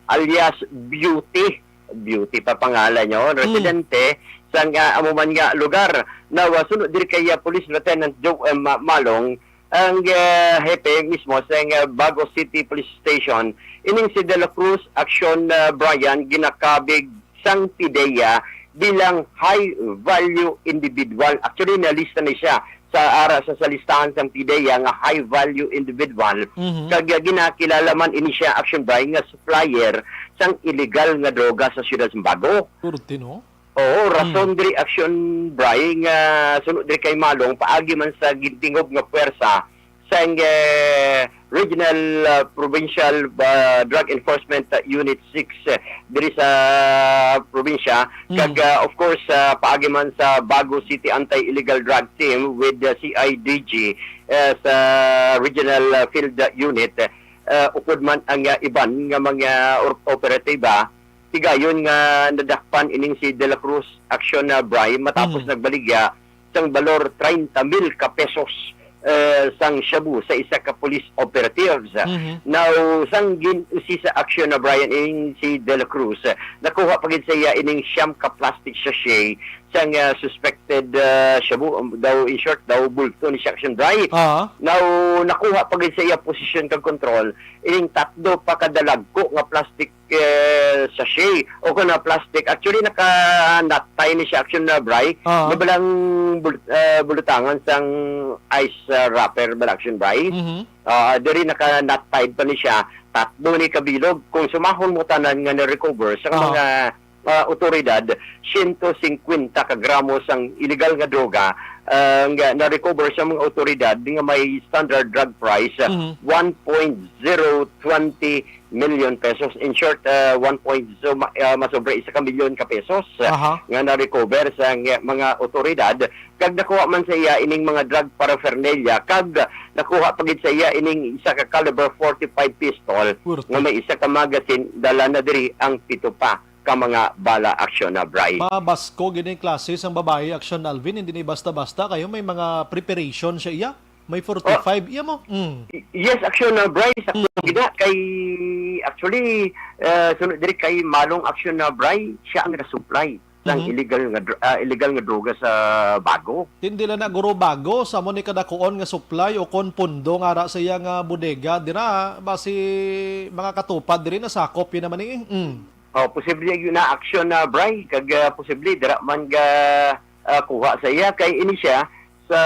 alias Beauty. Beauty pa pangalan niyo, Mm. residente sang, ah, amo man nga lugar. Now, ah, suno diri kay, ah, Police Lieutenant Joe M. Malong, ang, ah, hepe mismo sang, ah, Bago City Police Station, ining si De La Cruz, Action, ah, Brian, ginakabig sang PDEA bilang high value individual. Actually, nalista na siya sa ara sa, sa listahan sang PDEA nga high value individual. Mhm. Kag, ah, ginakilala man ini siya, Action Brian, nga supplier sang illegal nga droga sa siyudad sa Bago. Purti, no? Oo, rason Mm. diri, Action Brian, nga suno diri kay Malong, paagi man sa gintingob nga puwersa sang, eh, Regional, ah, Provincial, ah, Drug Enforcement, ah, Unit six, eh, diri sa probinsya. Mm. Kag, ah, of course, ah, paagi man sa Bago City Anti-Illegal Drug Team with the C I D G, eh, sa Regional, ah, Field, ah, Unit, eh, ukod man ang, ah, iban nga mga or-, operatiba, higayon nga nadakpan ining si De La Cruz, Action, ah, Brian, matapos Mm. nagbaligya sang balor treinta mil ka pesos, eh, sang shabu sa isa ka police operatives. Mhm. Now, sang gin-usisa, Action, ah, Brian, ining si De La Cruz, eh, nakuha pa gid sa iya ining siyam ka plastic sachet sang, ah, suspected, ah, shabu. Um, daw, in short, daw bulto ni siya, Action Brian. Ah. Now, nakuha pa gid sa iya posisyon kag kontrol ining tatlo pa ka dalagko nga plastic, eh, sachet o kon na plastic. Actually, naka-knot tie ni siya, Action, ah, Brian. Ah. Nga balang bul-, ah, bulutangan sang ice, ah, wrapper bala, Action Brian. Mhm. Ah, diri naka-knot tied pa ni siya. Tatlo ni kabilog. Kung sumahon mo tanan nga na-recover sa Ah. mga, ah, otoridad, siyento singkwenta ka gramo sang illegal nga droga, ah, nga na-recover sa mga otoridad nga may standard drug price, ah, Mhm. one point zero twenty million pesos. In short, ah, one point, so, ma-, ah, masobra isa ka milyon ka pesos, ah, Aha. nga na-recover sa nga, mga otoridad. Kag nakuha man sa iya ining mga drug paraphernalia, kag nakuha pa gid sa iya ining isa ka caliber forty-five pistol Purti. nga may isa ka magazine, dala na diri ang pito pa ka mga bala, Action, ah, Brian. Mabasko gid ang klase sang babayi, Action Alvin, hindi ni basta-basta kayo, may mga preparation siya iya. May forty-five iya mo. Mm. Y-, yes, Action, ah, Brian, sakto Mm. gid na kay, actually, ah, sunod diri kay Malong, Action, ah, Brian, siya ang nagasupply ng Mm. illegal nga dr-, ah, illegal nga droga sa Bago. Hindi lang na, guro, Bago, sa mo ni kadakuon nga supply o kon pundo nga ara sa iya nga bodega, dira, basi mga katupad diri nasakop yun naman eh. Mm. Oh, posible yun na, Action, ah, Brian, kag, ah, posible dira man ga, ah, kuha sa iya kay ini siya sa,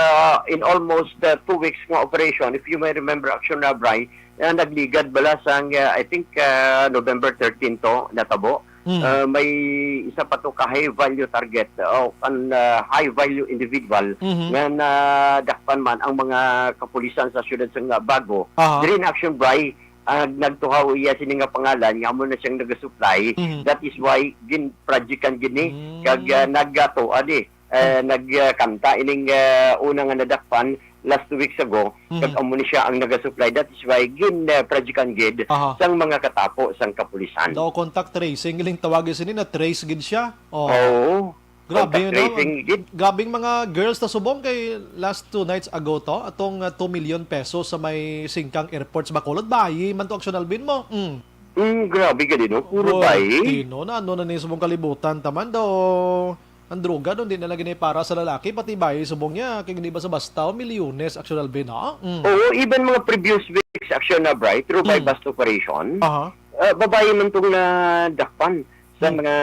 in almost, ah, two weeks nga operation, if you may remember, Action, ah, Brian, ah, nagligad bala sang, ah, I think, ah, November thirteen to natabo. Mm. Ah, may isa pa to ka high value target, oh, an, ah, high value individual Mhm. nga nadakpan man ang mga kapulisan sa siyudad sa nga Bago. Aha. Diri na, Action, Brian, ah, nagtuhaw iya sini nga pangalan nga amo na siyang nagasupply. Mhm. That is why gin-projectan gini Mm. kag, ah, nagatuan eh, eh, Mm. nagkanta ining, ah, una nga nadakpan last two weeks ago, Mhm. kag amo ni siya ang nagasupply. That is why gin, ah, projectan gid Aha. sang mga katapo sang kapulisan. Daw contact tracing, iling tawagin sini na trace gid siya. Oh. Oo. Grabe, Contact no? Tracing gid. Grabing mga girls ta subong kay last two nights ago to, atong, ah, two million pesos sa may Singkang Airport sa Bacolod. Bayi man to, Action Alvin mo. Mm. Mm, grabe ka din, no? Puro Purti, bayi. No? Na, ano na ni subong kalibutan, taman daw. Ang droga, no? Hindi na lagi na para sa lalaki, pati bayi subong niya. Kaya hindi basta-basta, o milyones, Action Alvin, ha? Mm. Oo, even mga previous weeks, Action na, Brian, through buy Mm. bust operation, Aha. ah, babae man tong nadakpan sa Mm. mga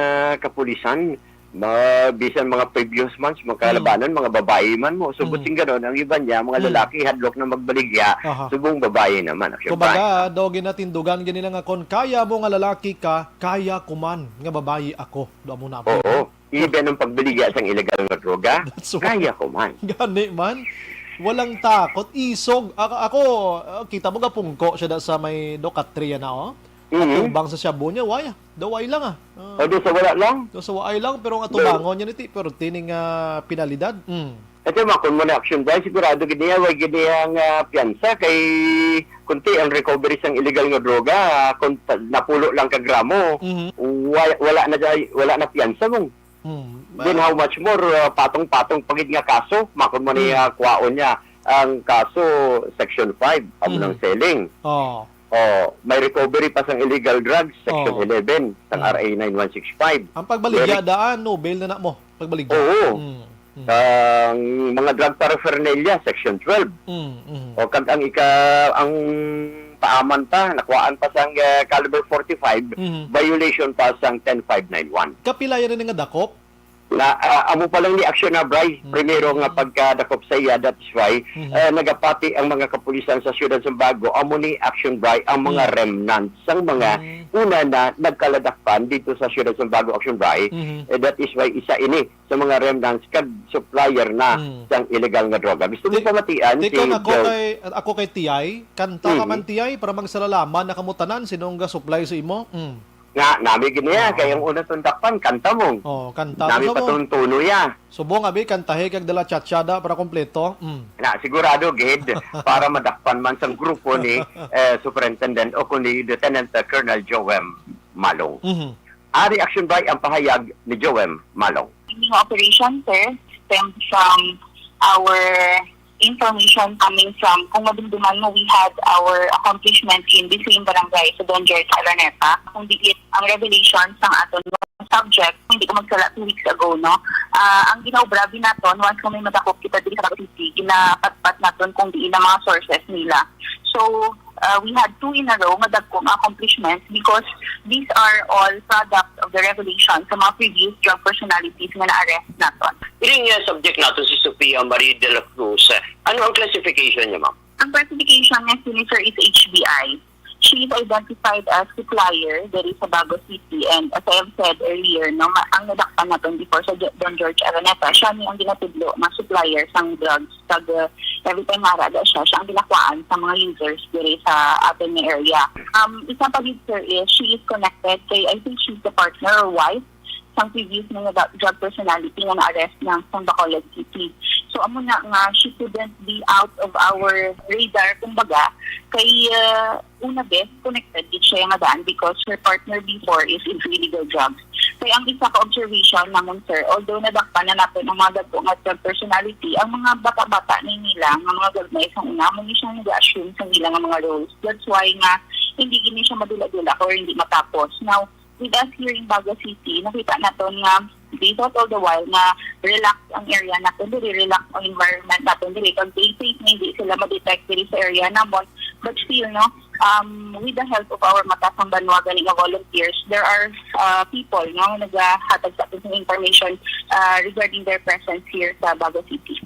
kapulisan. Mga, bisan mga previous months, mga kalabanan, mga babayi man mo. So, Mm. buting ganon, ang iba niya, mga Mm. lalaki, hadlok na magbaligya, Aha. subong babayi naman, Action Kumbaga, Brian. daw ginatindugan gani na nga, "Kon kaya mo nga lalaki ka, kaya ko man nga babayi ako." Do amo na, Oo. Even ang pagbaligya sang illegal nga droga, That's why. kaya ko man. Gani man. Walang takot, isog. Ako, ako, ah, kita mo, gapungko siya da sa may Ducatria na, oh. Mhm. Atubang sa shabu niya, way. Daw way lang, ah. Ah. O, di sa wala lang? Daw sa way lang, pero ang Daw atubangon niya niti, pero tining, ah, penalidad. Mm. Ito, makon mo na, Action Brian, sigurado gid niya, way gid niya nga piyansa kay kunti ang recovery sang illegal nga droga, ah, kung ta-, napulo lang ka gramo, Mhm. wa-, wala na jay-, wala na piyansa mo. Mm. Then how much more, ah, patong-patong pa gid nga kaso, makon mo ni, Mm. ah, kwaon niya ang kaso, Section five, amo Mm. ng selling. Oh. Oh, may recovery pa sang illegal drugs, Section Oh. eleven, sang Mm. R A nine one six five. Ang pagbaligya Very daan, no, bail na na mo. Pagbaligya. Oo. Mm, mm. Ang mga drug paraphernalia, Section twelve. Mm, mm. O kag ang ika-, ang paaman pa, nakuhaan pa sang, eh, caliber forty-five, Mhm. violation pa sang ten five nine one. Kapila yan nga dakop? Na, ah, amo pa lang ni Action na, Bray. Mhm. Primero nga pagkadakop sa iya, that is why, Mhm. eh, nagapati ang mga kapulisan sa Siyudad Sambago, amo ni Action, Bray, ang mga Mhm. remnants sang mga Mhm. una na nagkaladakpan dito sa Siyudad Sambago, Action, Bray. Mhm. Eh, that is why isa ini sa mga remnants kag supplier na Mm. sang illegal nga droga. Gusto mo Ti-, pamatian ti si kon ako Joe? kay, ako kay T I, kanta ka Mm. man, T I, para magsalalaman na kamo tanan, sino ang ga-supply sa imo? Mm. Nga, nami gid niya, Oo. kay ang una tong dakpan, kanta mo. Oh, kanta Nami mo pa subong. tong tono ya. Subong, abi, kantahi kag dala cha-cha da para kompleto. Mm. Na, sigurado gid, para madakpan man sang grupo ni, eh, Superintendent o kundi Lieutenant Colonel Joem Malong. Mhm. Ari, Action, Bray, ang pahayag ni Joem Malong. Yung operation, sir, stemmed from our information coming from, kung madumduman mo, we had our accomplishment in the same barangay, sa Don George Araneta. Kung diit ang revelation sang aton subject, hindi ko magsala, two weeks ago, no? Ah, ang ginaobra naton, once nga may madakop kita diri sa Bago City, ginapatpat naton kung diin ang mga sources nila. So, uh, we had two in a row nga dagko nga accomplishments because these are all products of the revelation sa mga previous drug personalities nga na-arrest naton. Diri nga subject nato si Sofia Marie de la Cruz. Ano ang classification niya, ma'am? Ang classification niya, sini, sir, is H B I. She is identified as supplier diri sa Bago City, and as I have said earlier, no, ma-, ang nadakpan naton before sa Ge-, Don George Araneta, siya ni ang ginatudlo nga supplier sang drugs. Kag, uh, every time nga ara siya, siya ang ginakuhaan sa mga users diri sa aton nga area. Um, isa pa gid, sir, is she is connected kay, I think she's the partner or wife sang previous mga ga-, drug personality nga na-arrest na sa Bacolod City. So, amo na nga, she couldn't be out of our radar, kumbaga, kay, uh, una, bes, connected gid siya nga daan because her partner before is into illegal drugs. Kaya ang isa ka observation namon, sir, although nadakpan na naton ang mga dagko nga drug personality, ang mga bata-bata ni nila nga mga gagmay sa una, amo ni siya nag-assume sa nila nga mga roles. That's why nga hindi gini siya madula-dula or hindi matapos. Now, with us here in Bago City, nakita naton nga they thought all the while nga relax ang area naton diri, relax ang environment naton diri, kag they think nga hindi sila ma-detect diri sa area namon. But still, no, um, with the help of our Mata sang Banwa gani nga volunteers, there are, uh, people, no, nagahatag sa aton sa information, uh, regarding their presence here sa Bago City.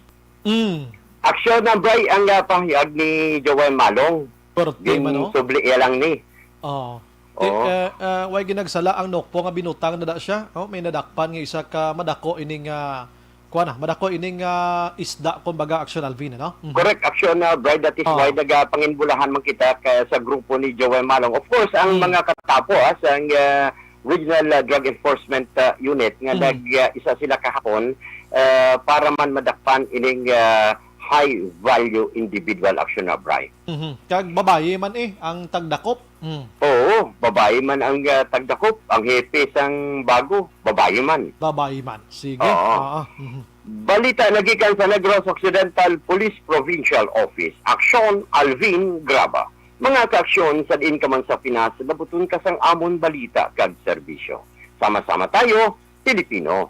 Mm. Action na, Bray, ang, ah, pahayag ni Joel Malong. Korte man, no? Ginsubli iya lang ni. Oo. Ti-, Oo. eh, eh, way ginagsala ang Nokpo nga binutang na da siya. Oh, may nadakpan nga isa ka madako ining, ah, kuwan na, madako ining, ah, isda, kumbaga, Action Alvin, ano? Mhm. Correct, Action, ah, Brian. That is Oo. why nagapanginbulahan man kita ka, sa grupo ni Joel Malong. Of course, ang Mm. mga katapo, ah, sa, ah, Regional, ah, Drug Enforcement, ah, Unit nga Mm. nag, ah, isa sila kahapon, ah, para man madakpan ining, ah, high value individual, Action, ah, Brian. Mhm. Kag babayi man, eh, ang tagdakop. Mm. Oo, babayi man ang, ah, tagdakop, ang hepe sang bago, babayi man. Babayi man. Sige. Oo. Oo. Mhm. Balita nagikan sa Negros Occidental Police Provincial Office. Aksyon, Alvin Graba. Mga kaaksyon, sa diin ka man sa Pinas, nabuton ka sang amon balita kag serbisyo. Sama-sama tayo, Pilipino.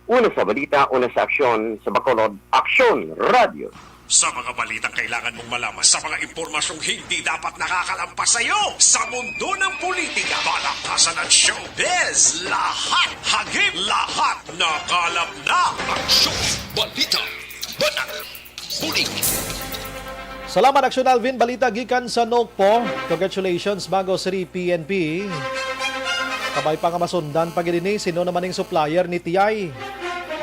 Una sa balita, una sa aksyon, sa Bacolod, Aksyon Radio. Sa mga balitang kailangan mong malaman, sa mga impormasyong hindi dapat nakakalampas sa iyo, sa mundo ng politika, balakasan at showbiz, lahat hagip, lahat nakalap na. Aksyon, balita, banat, bulig. Salamat, Aksyon Alvin. Balita gikan sa Nokpo. Congratulations, Bago City P N P. Kabay pa nga masundan pa gid ini, sino naman ning supplier ni Tiyay?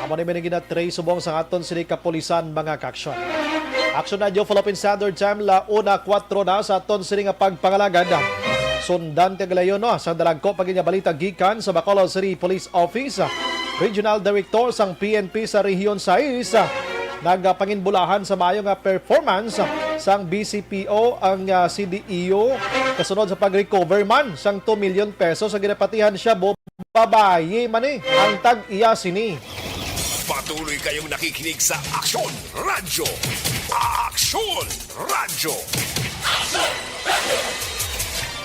Amo ni may gina-trace subong sa aton sini kapulisan, mga kaaksyon. Aksyon Radyo Philippine Standard Time, la una kuwatro na sa aton sini nga pagpangalagad. Sundan kag layo, no, sa dalagko pa gid nga balita gikan sa Bacolod City Police Office. Regional Director sang P N P sa Rehiyon sais, nagapanginbulahan sa maayo nga performance sang B C P O ang, ah, C D E O kasunod sa pag-recover man sang two million pesos sa ginapatihan siya, bo-, babayi man ni ang tag-iya sini. Patuloy kayong nakikinig sa Aksyon Radyo. Aksyon Radyo.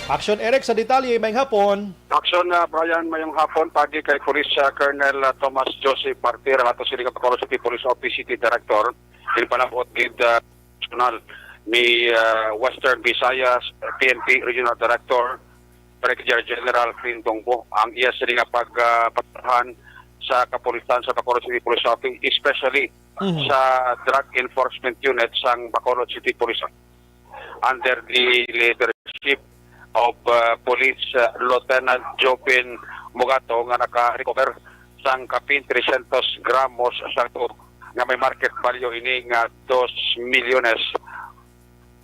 Aksyon Eric sa detalye, maayong hapon. Aksyon, ah, Brian, mayong hapon. Paagi kay Police, ah, Colonel, ah, Thomas Joseph Martir, ang ato sini nga Bacolod City Police Office City Director, ginpalabot gid, ah, personal ni, ah, Western Visayas P N P Regional Director, Brigadier General Clean Dongbo, ang iya sini nga pag, ah, pagtrabaho sa kapulisan sa Bacolod City Police Office, especially Mhm. sa Drug Enforcement Unit sang Bacolod City Police under the leadership of, uh, Police, uh, Lieutenant Jopin Mugato, nga naka-recover sang kapin trescientos gramos sang tuo nga may market value ini nga dos milyones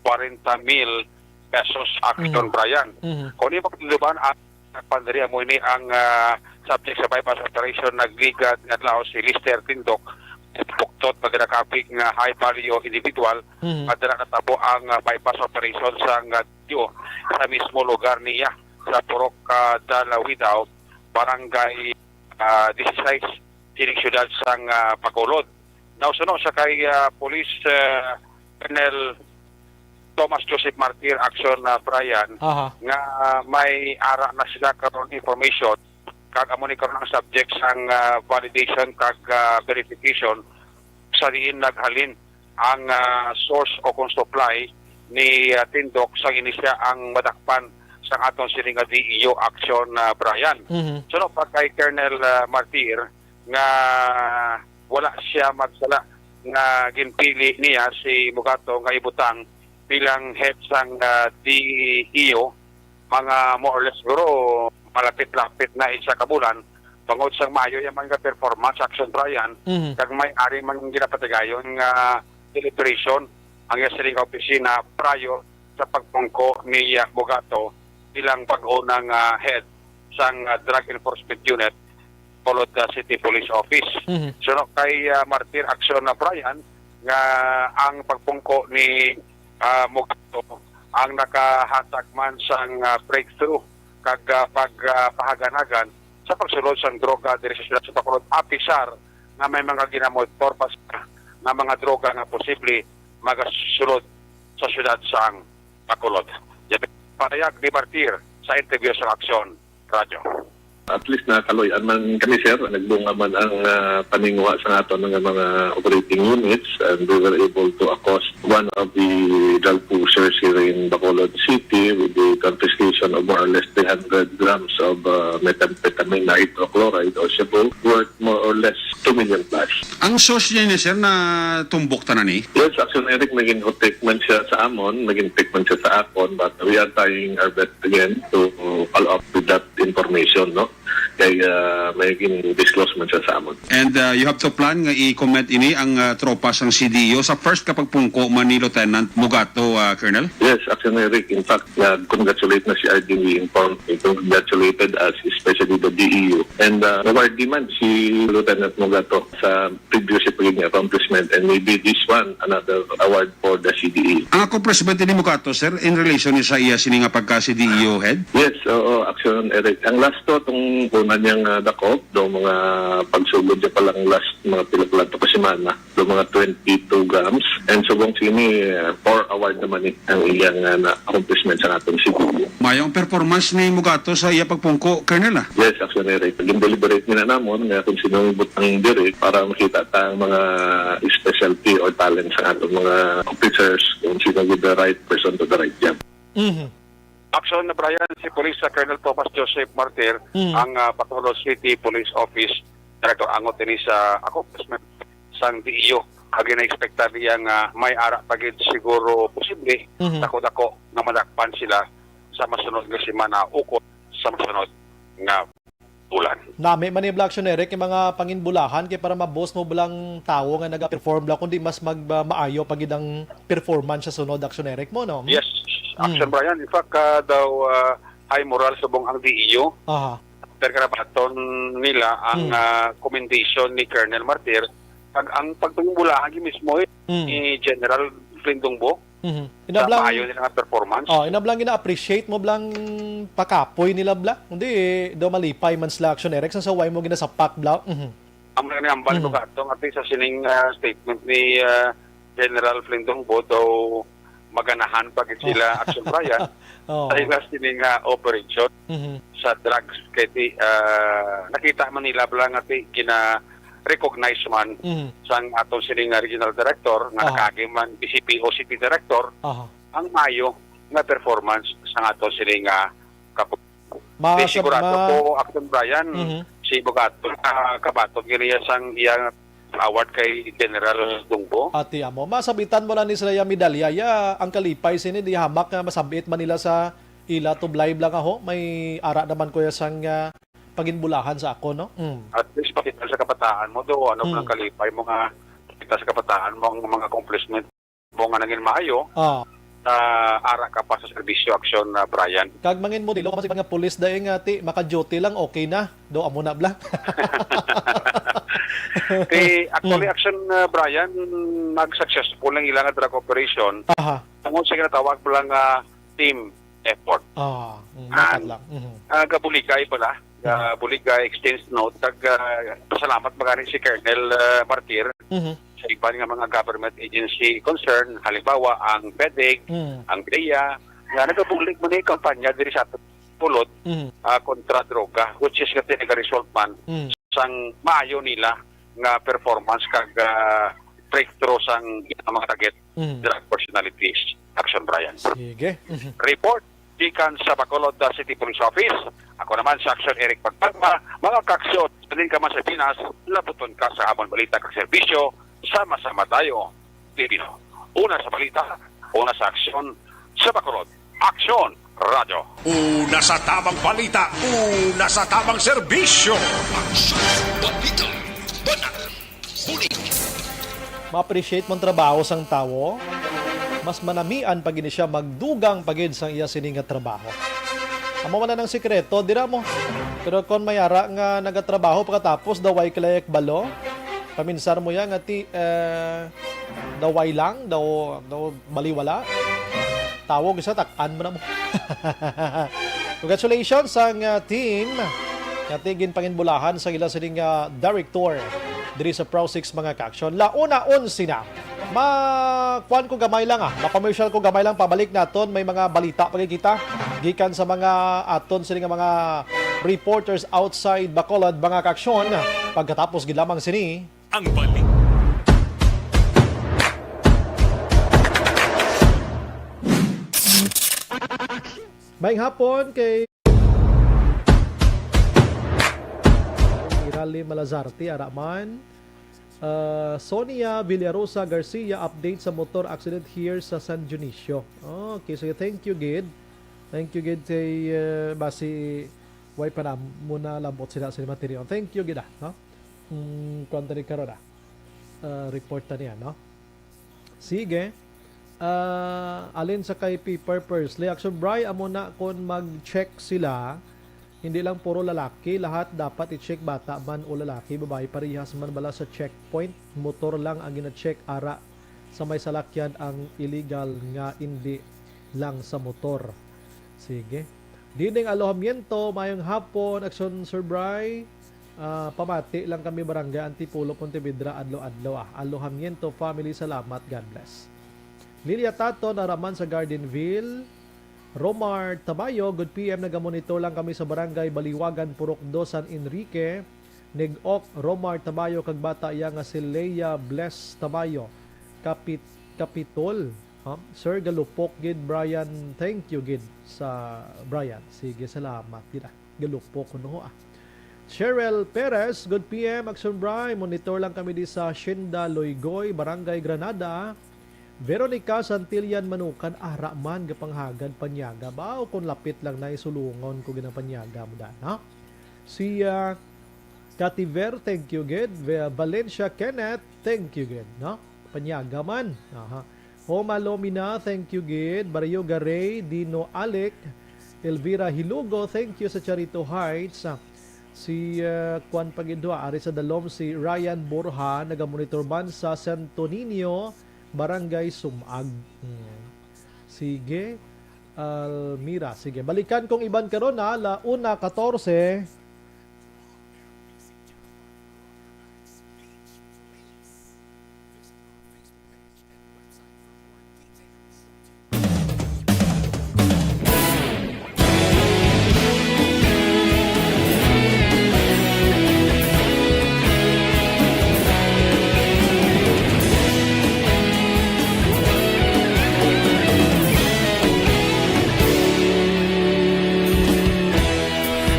kwarenta mil pesos, Aksyon, Mhm. Brian. Mhm. Kung imo pagtuluban ang pandari, amo ini ang, ah, subject sa buy-bust operation. Nagligad nga adlaw si Lester Tindok, puktot nga ginakapig nga high value individual, Mhm. nga dira natabo ang, ah, buy-bust operation sang, ah, D O sa mismo lugar niya sa Purok, ah, Dalawidaw, Barangay, ah, disisais, sining siyudad sang, ah, Bacolod. Nausuno sa kay, ah, Police, ah, Colonel Thomas Joseph Martir, Aksyon, ah, Brian, Aha. nga, ah, may ara na sila karon information, kag amo ni karon ang subject sang, ah, validation kag, ah, verification sa diin naghalin ang, ah, source o kung supply ni, ah, Tindok, sang ini siya ang madakpan sang aton sini nga D E O, Aksyon, ah, Brian. Mhm. Suno pa kay Colonel, ah, Martir nga wala siya magsala nga ginpili niya si Mugato nga ibutang bilang head sang, ah, D E O, mga more or less siguro malapit-lapit na isa ka bulan, bangod sang maayo ya man nga performance, Aksyon, Brian, Mhm. kag may ari man ginapatigayon nga celebration ang iya sini nga opisina prior sa pagpungko ni, ah, Mugato bilang bag-o na nga head sang, ah, Drug Enforcement Unit, Bacolod, ah, City Police Office. Mhm. Suno kay, ah, Martir, Aksyon, ah, Brian, nga ang pagpungko ni, ah, Mugato ang nakahatag man sang, ah, breakthrough kag, ah, pag, ah, pahaganagan sa pagsulod sang droga diri sa siyudad sa Bacolod, apisar nga may mga ginamonitor pa sila nga mga droga nga posible magasulod sa siyudad sang Bacolod. Yan ang pahayag ni Martir sa interview sa Aksyon Radyo. At least nakaloy-an man kami, sir. Nagbunga man ang, ah, paninguha sa aton nga mga operating units, and we were able to accost one of the drug pushers here in Bacolod City with the confiscation of more or less three hundred grams of, ah, methamphetamine na hydrochloride or shabu worth more or less two million plus. Ang source niya ni, sir, na tumbok tanan ni? Yes, Aksyon Eric, naging take man siya sa amon, naging take man siya sa akon, but we are trying our best again to follow up with that information, no? Kay, ah, may gin-disclose man siya sa amon. And, ah, you have to plan nga i-comment ini ang, ah, tropa sang C D E O sa first ka pagpungko man ni Lieutenant Mugato, ah, Colonel? Yes, Aksyon Eric. In fact, nag-congratulate na si R D, we informed, he congratulated us, especially the D E O. And, ah, awardee man si Lieutenant Mugato sa previous pa gid nga accomplishment, and maybe this one, another award for the C D E O. Ang accomplishment ni Mugato, sir, in relation ni sa iya sini nga pagka C D E O head? Yes, oo, Aksyon Eric. Ang last to, tong una niyang, ah, dakop, do mga pagsugod niya pa lang last, mga pila pa lang to ka semana, do mga twenty-two grams. And subong sini, ah, four award naman ni ang iyang, ah, na accomplishment sa aton city. Mayong performance ni Mugato sa iya pagpungko, Colonel, ah. Yes, actually, Eric. Gin-deliberate nila namon nga kung sino ang butang diri para makita ta ang mga specialty or talent sa aton mga officers kung sino with the right person to the right job. Mhm. Action na, Brian, si Police sa Colonel Thomas Joseph Martir, Mm. ang, ah, Bacolod City Police Office Director, angot ini sa accomplishment sang D E O. Ag gina-expectar niya nga may ara pa gid siguro posible, Mhm. dako-dako nga madakpan sila sa masunod nga semana ukon sa masunod nga bulan. Nami man ni Black Eric yung mga panginbulahan kay para ma-boss mo blang tawo nga naga-perform lang, kundi mas mag-, ah, maayo pa gid ang performance sa sunod, Action Eric mo, no? Yes, Action Mm. Brian. In fact, ah, daw, ah, high moral subong ang D E O. Aha. Pero karabaton nila ang, Mm. ah, commendation ni Colonel Martir. Ag ang pagpanginbulahan gyud mismo, eh, Mm. ni General Flindong Bo. Mhm. Sa Inablang maayo nila nga performance. Oh, inablang gina-appreciate mo blang pakapoy nila bla. Hindi, daw malipay man sila, Action Eric, sa way mo ginasapak bla. Mhm. Ang mga niambal Mhm. ko kato, nga sa sining, ah, statement ni, ah, General Flindong Bo, daw maganahan pa gid sila, Oh. Action Brian, Oh. sa ila sining, ah, operation Mhm. sa drugs. Kay ti, ah, nakita man nila bla nga ti gina-recognize man Mhm. sang aton sining, ah, regional director nga Aha. nakaagi man B C P O City Director Aha. ang maayo nga performance sang aton sining, ah, kapo-, Ma-, di sa-, sigurado ma-, ko, Action Brian, Mhm. si Bugato, ah, kabaton gid niya sang iya award kay General Dungbo. Ati amo, masabitan mo lang ni sila ya medalya, ya, ang kalipay sini, di hamak nga masabit man nila sa ila tublay bla nga ho, may ara naman ko ya sang, ah, paginbulahan sa ako, no? Mm. At least, pakita sa kabataan mo do, ano Mm. lang kalipay mo nga, pakita sa kabataan mo ang mga accomplishment mo nga nangin maayo, Ah. ah, ara ka pa sa serbisyo, Action, ah, Brian. Kag mangin modelo ka man sa iban nga pulis, dahil nga, ti, maka-duty lang, okay na. Do, amo na, bla. Ti, actually, Mm. Action, ah, Brian, nag-successful ang ilang drug operation. Aha. Tungod sa ginatawag lang nga team effort. Ah, mm, dapat Ang, lang. Mhm. ah, gabuligay pala, Mhm. gabuligay, exchange note, kag, ah, salamat magani si Colonel, ah, Martir Mhm. sa iban nga mga government agency concern, halimbawa, ang PDEG, Mm. ang PDEA, nga nagabulig man ni kampanya diri sa aton pulod, Mhm. ah, kontra droga, which is nga nagaresult man Mm. sang maayo nila nga performance kag, ah, breakthrough sang ilang mga target Mm. drug personalities. Action, Brian. Sige. Mhm. Report gikan sa Bacolod, ah, City Police Office. Ako naman sa Action, Eric Pagpagma. Mga kaaksyon, sa din ka man sa Pinas, labuton ka sa amon balita kag serbisyo. Sama-sama tayo, Pilipino. Una sa balita, una sa aksyon, sa Bacolod. Aksyon, Radyo. Una sa tamang balita, una sa tamang serbisyo. Aksyon, balita, banat. Ma-appreciate mo ang trabaho sang tawo, mas manamian pa gid siya, magdugang pa gid sang iya sini nga trabaho. Amo man ang sikreto, dira mo. Pero kon may ara nga nagatrabaho pagkatapos, daw way kalayak balo, paminsar mo ya nga ti, eh, daw way lang, daw, daw baliwala. Tawo, gisa, tak-an mo na mo. Congratulations sang, ah, team nga ti ginpanginbulahan sa ila sining, ah, director diri sa Pro Six, mga kaaksyon. La una onse na. Ma-, kuan ko gamay lang, ah. Ma-commercial ko gamay lang. Pabalik naton, may mga balita pa kita gikan sa mga aton sini nga mga reporters outside Bacolod, mga kaaksyon. Pagkatapos gid lamang sini, ang balik. Maayong hapon kay Irali Malazarte, ara man. Uh, Sonia Villarosa Garcia, update sa motor accident here sa San Dionisio. Okay, so thank you gid. Thank you gid kay, uh, basi way pa na muna labot sila sa material. Thank you gid, ah, no? Mm, kuwan ta ni karon, ah. Uh, report ta niya, no? Sige. Ah, alin sa kay P Purpose? Reaction, Bri, amo na kon mag-check sila, hindi lang puro lalaki, lahat dapat i-check, bata man o lalaki, babae, parehas man bala sa checkpoint, motor lang ang gina-check, ara sa may salakyan ang illegal nga, hindi lang sa motor. Sige. Diding Alojamiento, mayong hapon, Action Sir Bry. Ah, pamati lang kami, Barangay Antipolo, Pontevedra, adlaw-adlaw, ah. Alojamiento family, salamat. God bless. Lilia Tato, naraman sa Gardenville. Romar Tabayo, good P M, nagamonitor lang kami sa Barangay Baliwagan, Purok Dos, San Enrique. Nig-ok, Romar Tabayo, kag bata iya nga si Leia Bless Tabayo. Kapit-, Kapitol, ha? Sir, galupok gid, Brian. Thank you gid sa Brian. Sige, salamat gid, ah. Galupok kuno, ah. Cheryl Perez, good P M, Action Bri. Monitor lang kami di sa Hacienda Loygoy, Barangay Granada. Veronica Santillan Manukan, ara man, gapanghagad panyaga. Ba, o kung lapit lang na, isulungon ko gid ang panyaga mo dan, ha? Si, ah, Kativer, thank you gid. Ve-, Valencia Kenneth, thank you gid, no? Panyaga man. Aha. Homa Lomina, thank you gid. Barrio Garay, Dino Alec, Elvira Hilugo, thank you sa Charito Heights. Ah, si, ah, Kwan Pagidwa, ari sa Dalom, si Ryan Borja, nagamonitor man sa Santo Niño, Barangay Sumag. Hmm. Sige. Almira, sige. Balikan kong iban karon na, la una katorse.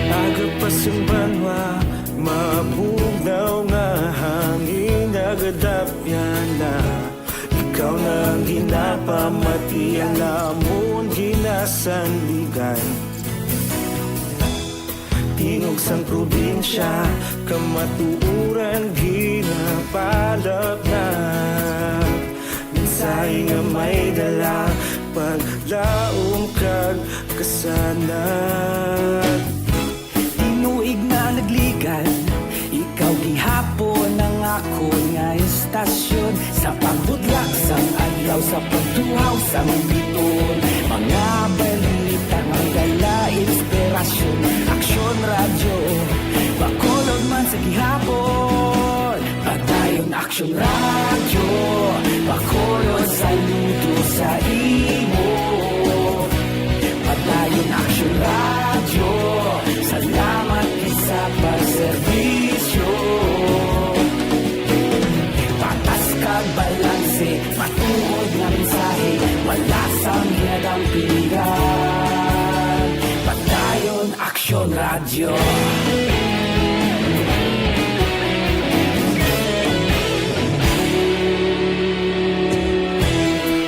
Aga pa sing banwa, mabugnaw nga hangin, nagadapyan na. Ikaw na ang ginapamati, ang amon ginasandigan. Tingog sang probinsya, kamatuoran ginapalapnap. Mensahe nga may dala, paglaom kag kasanag. Tinuig na nagligad, ikaw gihapon ang akon nga istasyon. Sa pagbudlak sang adlaw, sa pagtuhaw sang biton, mga balita may dala inspirasyon. Aksyon Radyo, Bacolod man sa gihapon. Padayon Aksyon Radyo, Bacolod, saludo sa imo. Padayon Aksyon Radyo, salamat gid sa pagserbisyo. Patas kag balanse, matuod nga mensahe, wala sang ginadampingan. Padayon Aksyon Radyo.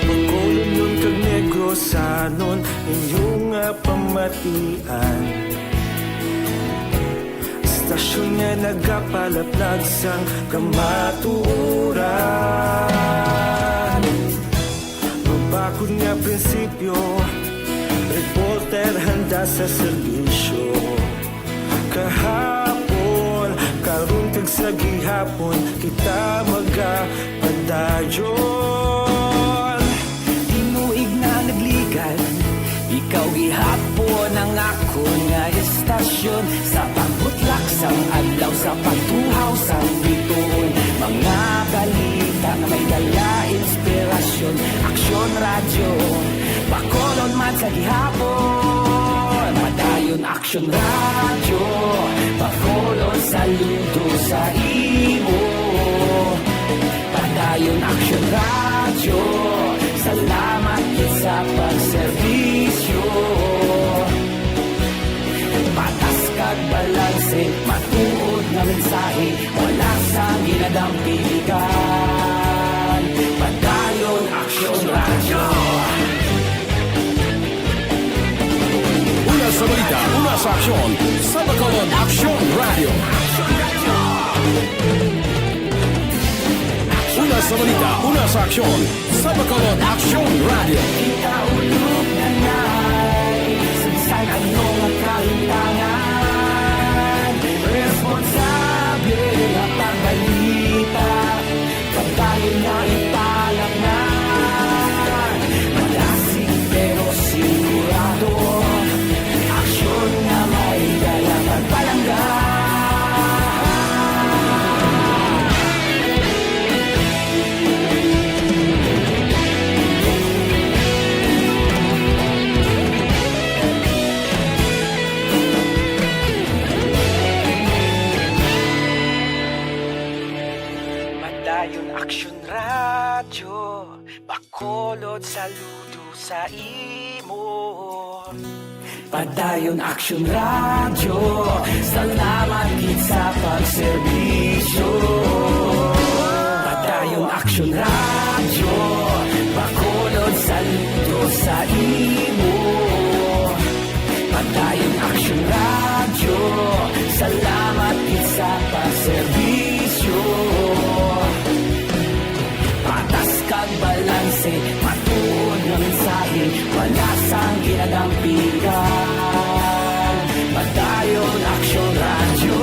Bacolod kag Negrosanon, inyo nga pamatian. Istasyon nga nagapalaplag sang kamatuoran. Mabakod nga prinsipyo, reporter handa sa serbisyo. Kahapon, karon kag sa gihapon, kita magapadayon. Tinuig na nagligad, ikaw gihapon ang akon nga istasyon. Sa pagbutlak sang adlaw, sa pagtuhaw sang bituon, mga balita nga may dala inspirasyon. Aksyon Radyo, Bacolod man sa gihapon. Padayon Aksyon Radyo, Bacolod, saludo sa imo. Padayon Aksyon Radyo, salamat gid sa pagserbisyo. Patas kag balanse, matuod nga mensahe, wala sang ginadampingan. Padayon Aksyon Radyo. Una sa balita, una sa aksyon, sa Bacolod Aksyon Radyo. Una sa balita, una sa aksyon, sa Bacolod Aksyon Radyo. Kita ulog na nai, sa bisan ano nga kahimtangan, responsable nga pagbalita. Pagdayon nga ipalapnan, malasig pero sigurado. Aksyon nga may dala pagpalangga. sa imo. Padayon Aksyon Radyo, salamat gid sa pagserbisyo. Padayon Aksyon Radyo, Bacolod, saludo sa imo. Padayon Aksyon Radyo, salamat gid sa pagserbisyo. Patas kag balanse, matuod nga mensahe, wala sang ginadampigan. Padayon Aksyon Radyo.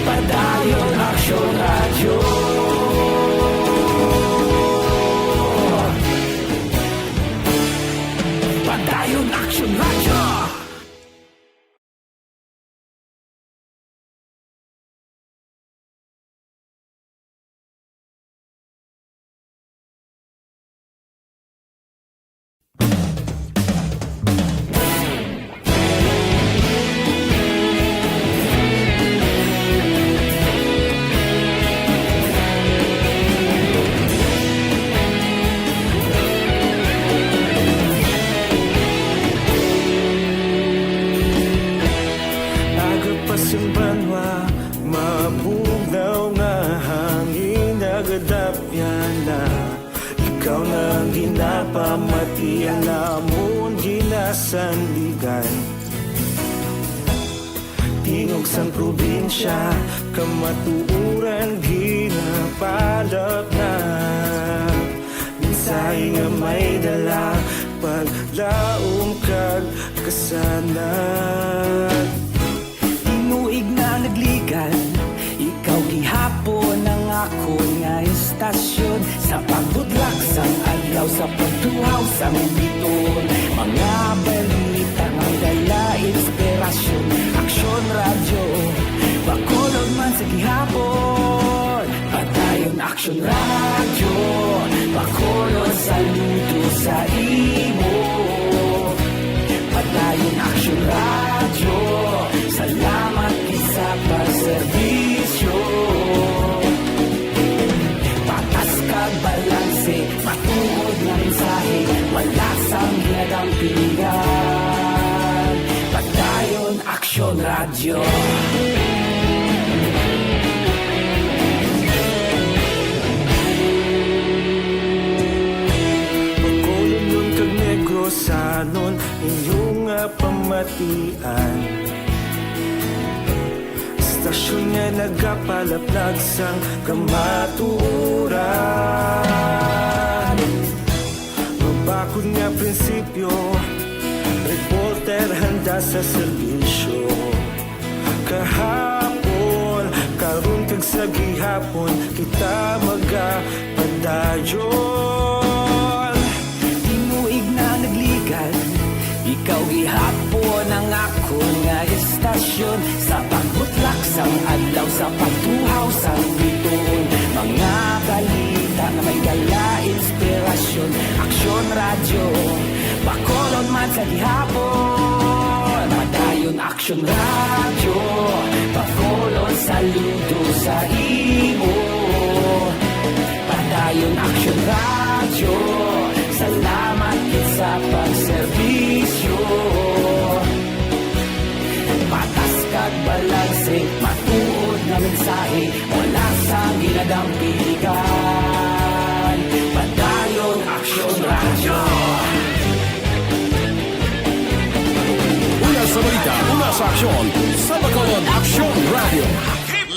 Padayon Aksyon Radyo. Padayon Aksyon Radyo. Aga pa sing banwa, mabugnaw nga hangin nagadapyan na. Ikaw na ang ginapamatian namon ginasandigan. Tingog sang probinsya, kamatuoran ginapalapnap. Mensahe nga may dala, paglaom kag kasanag. Tinuig na nagligan, ikaw gihapon ang akon nga istasyon. Sa pagbutlak sang adlaw, sa pagtuhaw sang biton, mga balita nga may dala inspirasyon. Aksyon Radyo, Bacolod man sa gihapon. Padayon Aksyon Radyo, Bacolod, saludo sa imo. Padayon Aksyon Radyo, salamat gid sa pagserbisyo. Patas kag balanse, matuod nga mensahe, wala sang ginadampigan. Padayon Aksyon Radyo. Bacolodnon kag Negrosanon, inyo nga pamatian. Istasyon nga nagapalaplag sang kamatuoran. Mabakod nga prinsipyo, reporter handa sa serbisyo. Kahapon, karon kag sa gihapon, kita magapadayon. Tinuig na nagligan, ikaw gihapon ang akon nga istasyon. Sa pagbutlak sang adlaw, sa pagtuhaw sang bituon, mga balita nga may dala inspirasyon. Aksyon Radyo, Bacolod man sa gihapon. Padayon Aksyon Radyo, Bacolod, saludo sa imo. Padayon Aksyon Radyo, salamat gid sa pagserbisyo. Patas kag balanse, matuod nga mensahe, wala sang ginadampigan. Padayon Aksyon Radyo. Una sa balita, una sa aksyon, sa Bacolod Aksyon Radyo.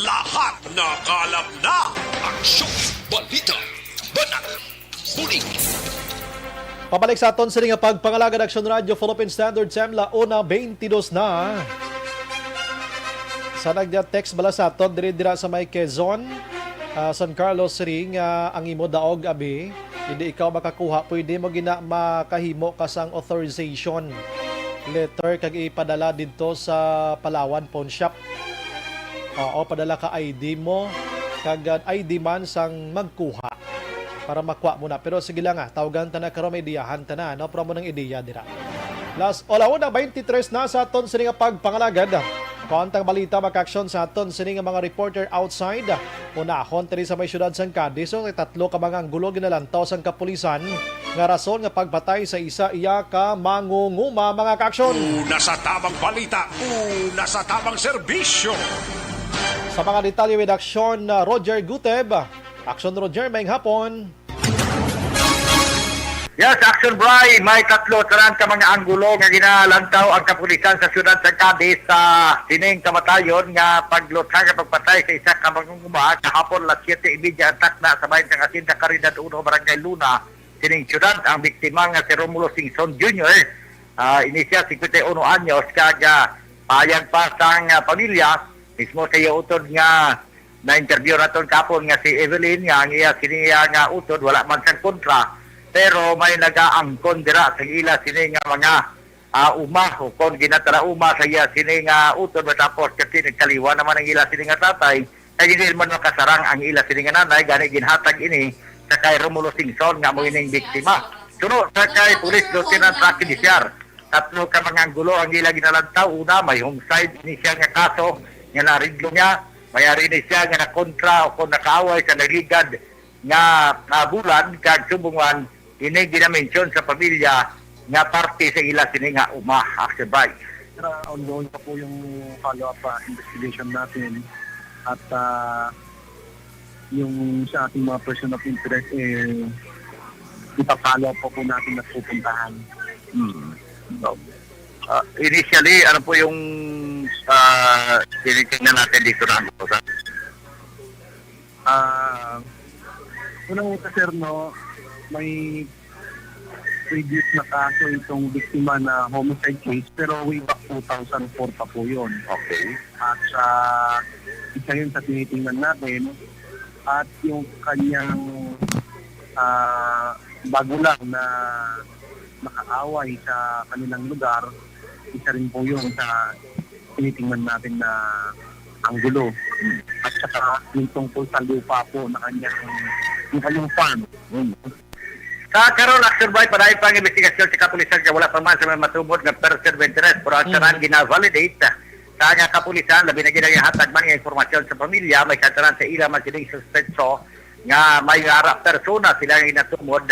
Lahat nakalap na. Aksyon, balita, banat, bulig. Pabalik sa aton sini nga pagpangalagad, Aksyon Radyo, Philippine Standard Time, la una twenty-dos na. Sa nagda-text bala sa aton, diri dira sa may Quezon, ah, San Carlos City, nga ang imo daog, abi, hindi ikaw makakuha, pwede mo gina makahimo ka sang authorization letter kag ipadala didto sa Palawan Pawn Shop. Oo, padala ka I D mo, kag, ah, I D man sang magkuha para makuha mo na. Pero sige lang, ah, tawgan ta na karon, may ideyahan ta na, no? Pero mo nang ideya dira. Last, o, la una twenty-tres na sa aton sini nga pagpangalagad. Kon ang balita, mga kaaksyon, sa aton sini nga mga reporter outside, unahon diri sa may siyudad sang Cadiz, so, tatlo ka mga anggulo ginalantaw sang kapulisan nga rason nga pagpatay sa isa iya ka mangunguma, mga kaaksyon. Una sa tamang balita, una sa tamang serbisyo. Sa mga detalye with aksyon, uh, Roger Guteb. Aksyon, Roger, maayong hapon. Yes, Action Bry, may tatlo tanan ka mga anggulo nga ginalantaw ang kapulisan sa siyudad sa Cadiz sa sining kamatayon nga pagluthang nga pagpatay sa isa ka mangunguma kahapon alas siyete y media ang takna sa bahin sang Hacienda Caridad Uno, Barangay Luna, sining siyudad. Ang biktima nga si Romulo Singson Junior, ah, ini siya singkwenta y uno anyos, kag, ah, pahayag pa sang, ah, pamilya mismo sa iya utod nga na-interview naton kapon nga si Evelyn, nga ang iya sini iya nga utod wala man sang kontra, pero may nagaangkon dira sa ila sini nga mga, ah, uma, o kon ginatarauma sa iya sini nga utod, matapos kasi nagkaliwa naman ang ila sini nga tatay, kay hindi man makasarang ang ila sini nga nanay, gani ginhatag ini sa kay Romulo Singson nga amo ining biktima. Suno sa kay Police Lieutenant Rocky Diciar, tatlo ka mga anggulo ang ila ginalantaw. Una, may homicide ini siya nga kaso nga naareglo niya. May ari ni siya nga nakontra o kon nakaaway sa nagligad nga, ah, bulan, kag subong man ini ginamensyon sa pamilya nga parte sa ila sini nga uma, Action Bry. Sir, ah, ongoing pa po yung follow-up, ah, investigation natin at, ah, yung sa ating mga person of interest, eh, ipa-follow up pa po natin at pupuntahan. Hmm. So, ah, initially, ano po yung, ah, tinitingnan natin dito na ano, sir? Ah, unang-una, sir, no, may previous na kaso itong biktima na homicide case, pero way back two thousand four pa po yun. Okay. At, ah, isa yun sa tinitingnan natin. At yung kanyang, ah, bago lang na nakaaway sa kanilang lugar, isa rin po yun sa tinitingnan natin na anggulo. At saka yung tungkol sa lupa po na kanyang, yung kanyang farm. Sa karon, Action Bry, padayon pa ang investigasyon sa kapulisan kay wala pa man sa may matumod nga person of interest, pero ang Mm. tanan gina-validate sa nga kapulisan, labi na gid ang hatag man nga impormasyon sa pamilya, may sa tanan sa ila man sining suspetso nga may ara persona sila nga ginatumod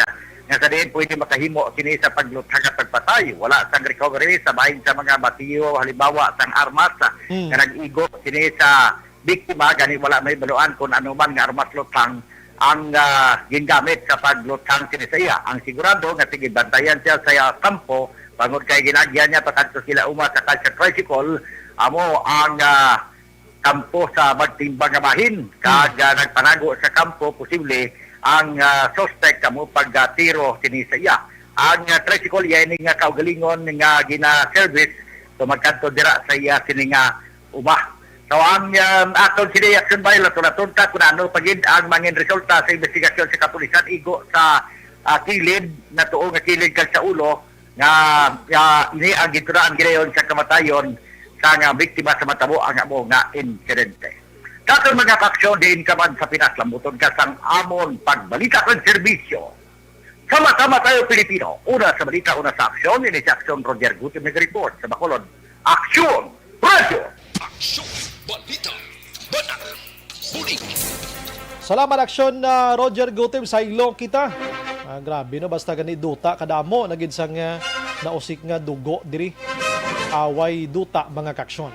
nga sa diin pwede makahimo kini sa pagluthang at pagpatay. Wala sang recovery sa bahin sa mga batiyo, halimbawa sang armas Mm. nga nag-igo kini sa biktima, gani wala may baluan kung ano man nga armas luthang ang, ah, gingamit sa pagluthang sini sa iya. Ang sigurado nga sige bantayan siya sa iya kampo, bangod kay ginagyan niya pakadto sila uma sa kalsa tricycle, amo ang, ah, kampo sa magtimbang nga bahin. Kag, Hmm. ah, nagpanago sa kampo, posible ang, ah, suspect kamo pagtiro sini sa iya. Ang, ah, tricycle iya ini nga kaugalingon nga gina-service, so magkadto dira sa iya sini nga uma. So, ang, um, aton sini Action Bry, lato-laton ta kung ano pa gid ang mangin resulta sa investigasyon sa kapulisan igo sa, ah, kilid, natuo nga kilid kag sa ulo nga, ah, ini ang gintunaan gidayon sa kamatayon sa nga biktima sa matabo ang amo nga insidente. Sa aton mga kaaksyon, diin ka man sa Pinas, lambuton ka sang amon pagbalita kag serbisyo. Sama-sama tayo, Pilipino. Una sa balita, una sa aksyon. Ini si Aksyon Roger Guti nag-report sa Bacolod. Aksyon! Radyo! Aksyon! Balita! Banat! Bulig! Salamat, Aksyon, ah, Roger Guti. Saylo kita. Ah, grabe, no? Basta gani duta, kadamo na gid sang, ah, nausik nga dugo diri. Away duta, mga kaaksyon.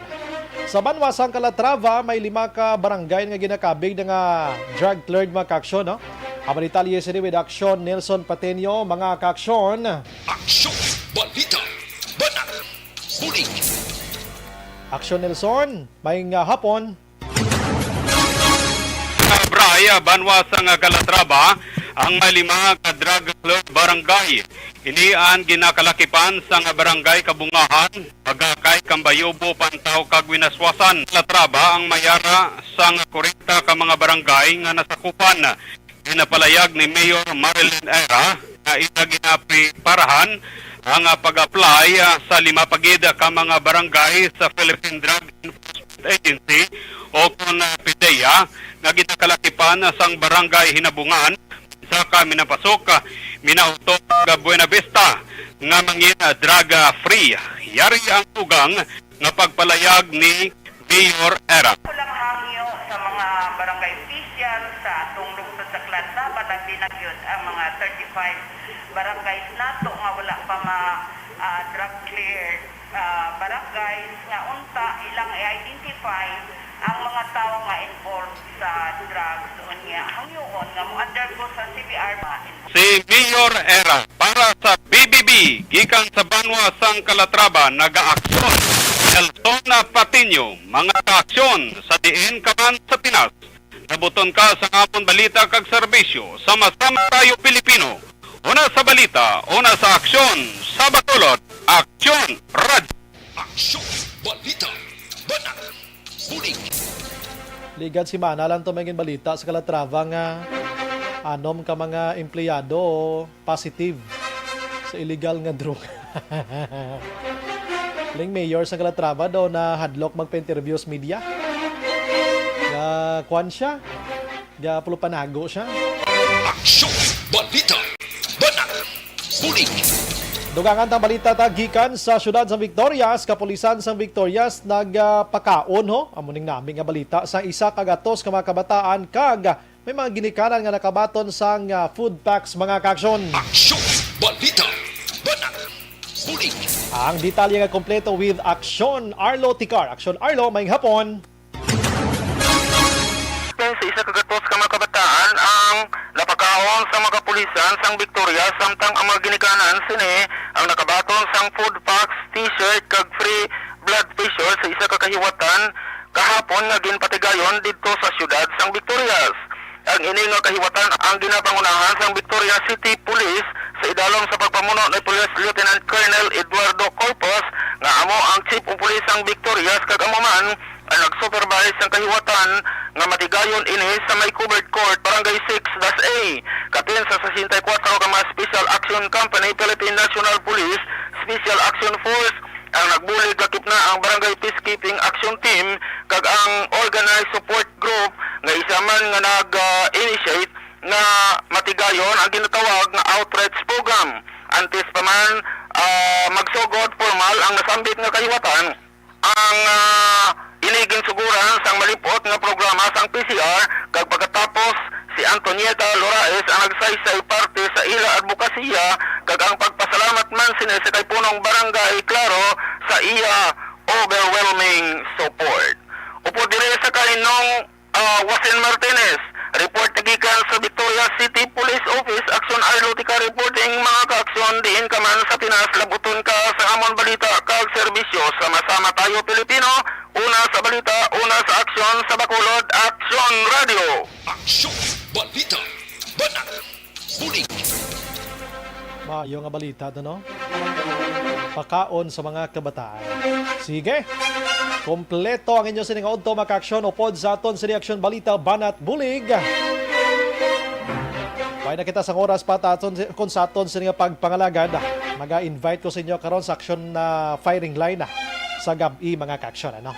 Sa banwa sang Calatrava, may lima ka barangay nga ginakabig na nga drug cleared, mga kaaksyon, no? Ang detalye sini with Aksyon Nelson Pateño, mga kaaksyon. Aksyon! Balita! Banat! Bulig! Aksyon Nelson, maayong, ah, hapon. Bray, banwa sang Calatrava, ang may lima ka drug cleared barangay. Ini ang ginakalakipan sang barangay Kabungahan, Bagakay, Cambayobo, Pantaw, kag Winaswasan. Calatrava ang may ara sang kwarenta ka mga barangay nga nasakupan. Ginapalayag ni Mayor Marilyn Era nga ila ginapreparahan ang, ah, pag-apply, ah, sa lima pa gid ka mga barangay sa Philippine Drug Enforcement Agency o kon, ah, PDEA nga ginakalakipan sang Barangay Hinabungan, Saka, Minapasok, Minauto, kag Buena Vista nga mangin, ah, drug, ah, free. Yari ang tugang nga pagpalayag ni Mayor Era. Ako lang hangyo sa mga barangay official sa atong lungsod sa Calatrava, labi na gyud ang mga thirty-five barangays nato nga wala pa ma, ah, drug cleared, ah, barangays nga unta ilang i-identify ang mga tawo nga involved sa drugs. Unya, hangyoon nga mo-undergo sa C B R mga involved. Si Mayor Era para sa B B B, gikan sa banwa sang Calatrava, nagaaksyon. Nelson Patiño, mga kaaksyon sa diin ka man sa Pinas. Labuton ka sa amon balita kag serbisyo. Sama-sama tayo, Pilipino. Una sa balita, una sa aksyon, sa Bacolod, Aksyon Radyo. Aksyon, balita, banat, bulig. Ligad simana lang to may ginbalita sa Calatrava nga anom ka mga empleyado positive sa illegal nga droga. Ling mayor sa Calatrava daw nahadlok magpa-interview sa media. Nga kwan siya, nga pulupanago siya. Aksyon, balita, banat, bulig. Dugangan tang balita ta gikan sa siyudad sang Victorias. Kapulisan sang Victorias nagapakaon, ho, amo ning nami nga balita, sa isa ka gatos ka mga kabataan kag may mga ginikanan nga nakabaton sang, ah, food packs, mga kaaksyon. Aksyon, balita, banat, bulig. Ang detalye nga kompleto with Aksyon Arlo Ticar. Aksyon Arlo, maayong hapon. Sa isa ka gatos ka mga kabataan ang napakaon sa mga kapulisan sang Victoria, samtang ang mga ginikanan sini ang nakabaton sang food packs, t-shirt, kag free blood pressure sa isa ka kahiwatan kahapon nga ginpatigayon didto sa siyudad sang Victorias. Ang ini nga kahiwatan ang ginapangunahan sang Victoria City Police sa idalom sa pagpamuno ni Police Lieutenant Colonel Eduardo Corpus, nga amo ang Chief of Police sang Victorias, kag amo man ang nag-supervise sang kahiwatan nga matigayon ini sa may covered court, Barangay six dash A. Kapin sa sesenta y kuwatro ka mga Special Action Company, Philippine National Police, Special Action Force, ang nagbulig lakip na ang Barangay Peacekeeping Action Team kag ang Organized Support Group nga isa man nga nag-initiate nga matigayon ang ginatawag nga outreach program. Antes pa man, ah, magsugod formal ang nasambit nga kahiwatan, ang, ah, ini ginsuguran sang malip-ot nga programa sang P C R, kag pagkatapos si Antonieta Loraes ang nagsaysay parte sa ila adbokasiya, kag ang pagpasalamat man sini sa kay Punong Barangay Claro sa iya overwhelming support. Upod diri sa kay Nong, ah, Wasin Martinez, report gikan sa Victoria City Police Office. Aksyon Arlo Ticar reporting, mga kaaksyon, diin ka man sa Pinas, labuton ka sa amon balita kag serbisyo. Sama-sama tayo, Pilipino. Una sa balita, una sa aksyon, sa Bacolod, Aksyon Radio. Aksyon, balita, banat, bulig. Maayo nga balita to, no? Pakaon sa mga kabataan. Sige. Kompleto ang inyo sini nga udto, mga kaaksyon, upod sa aton sini aksyon, balita, banat, bulig. Way na kita sang oras pa ta aton si-, kung sa aton sini nga pagpangalagad, maga-invite ko sa inyo karon sa aksyon na firing line, ah, sa gab-i, mga kaaksyon, ano?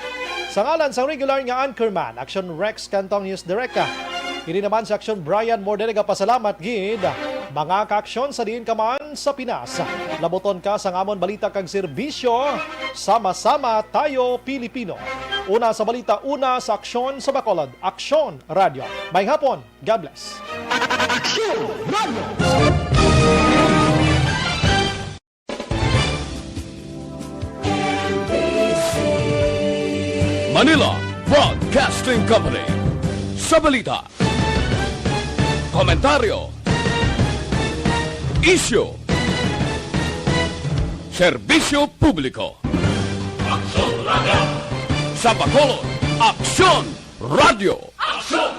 Sa ngalan sang regular nga anchorman, Aksyon Rex Cantong, News Direct, ah, ini naman sa aksyon Brian Morde, nagapasalamat gid, mga kaaksyon, sa diin ka man sa Pinas. Labuton ka sa amon balita kag serbisyo. Sama-sama tayo, Pilipino. Una sa balita, una sa aksyon, sa Bacolod, Aksyon Radio. Maayong hapon. God bless. Aksyon Radio. Manila Broadcasting Company. Sa balita, komentaryo, isyu, serbisyo publiko. Aksyon Radio. Sa Bacolod, Aksyon Radio. Aksyon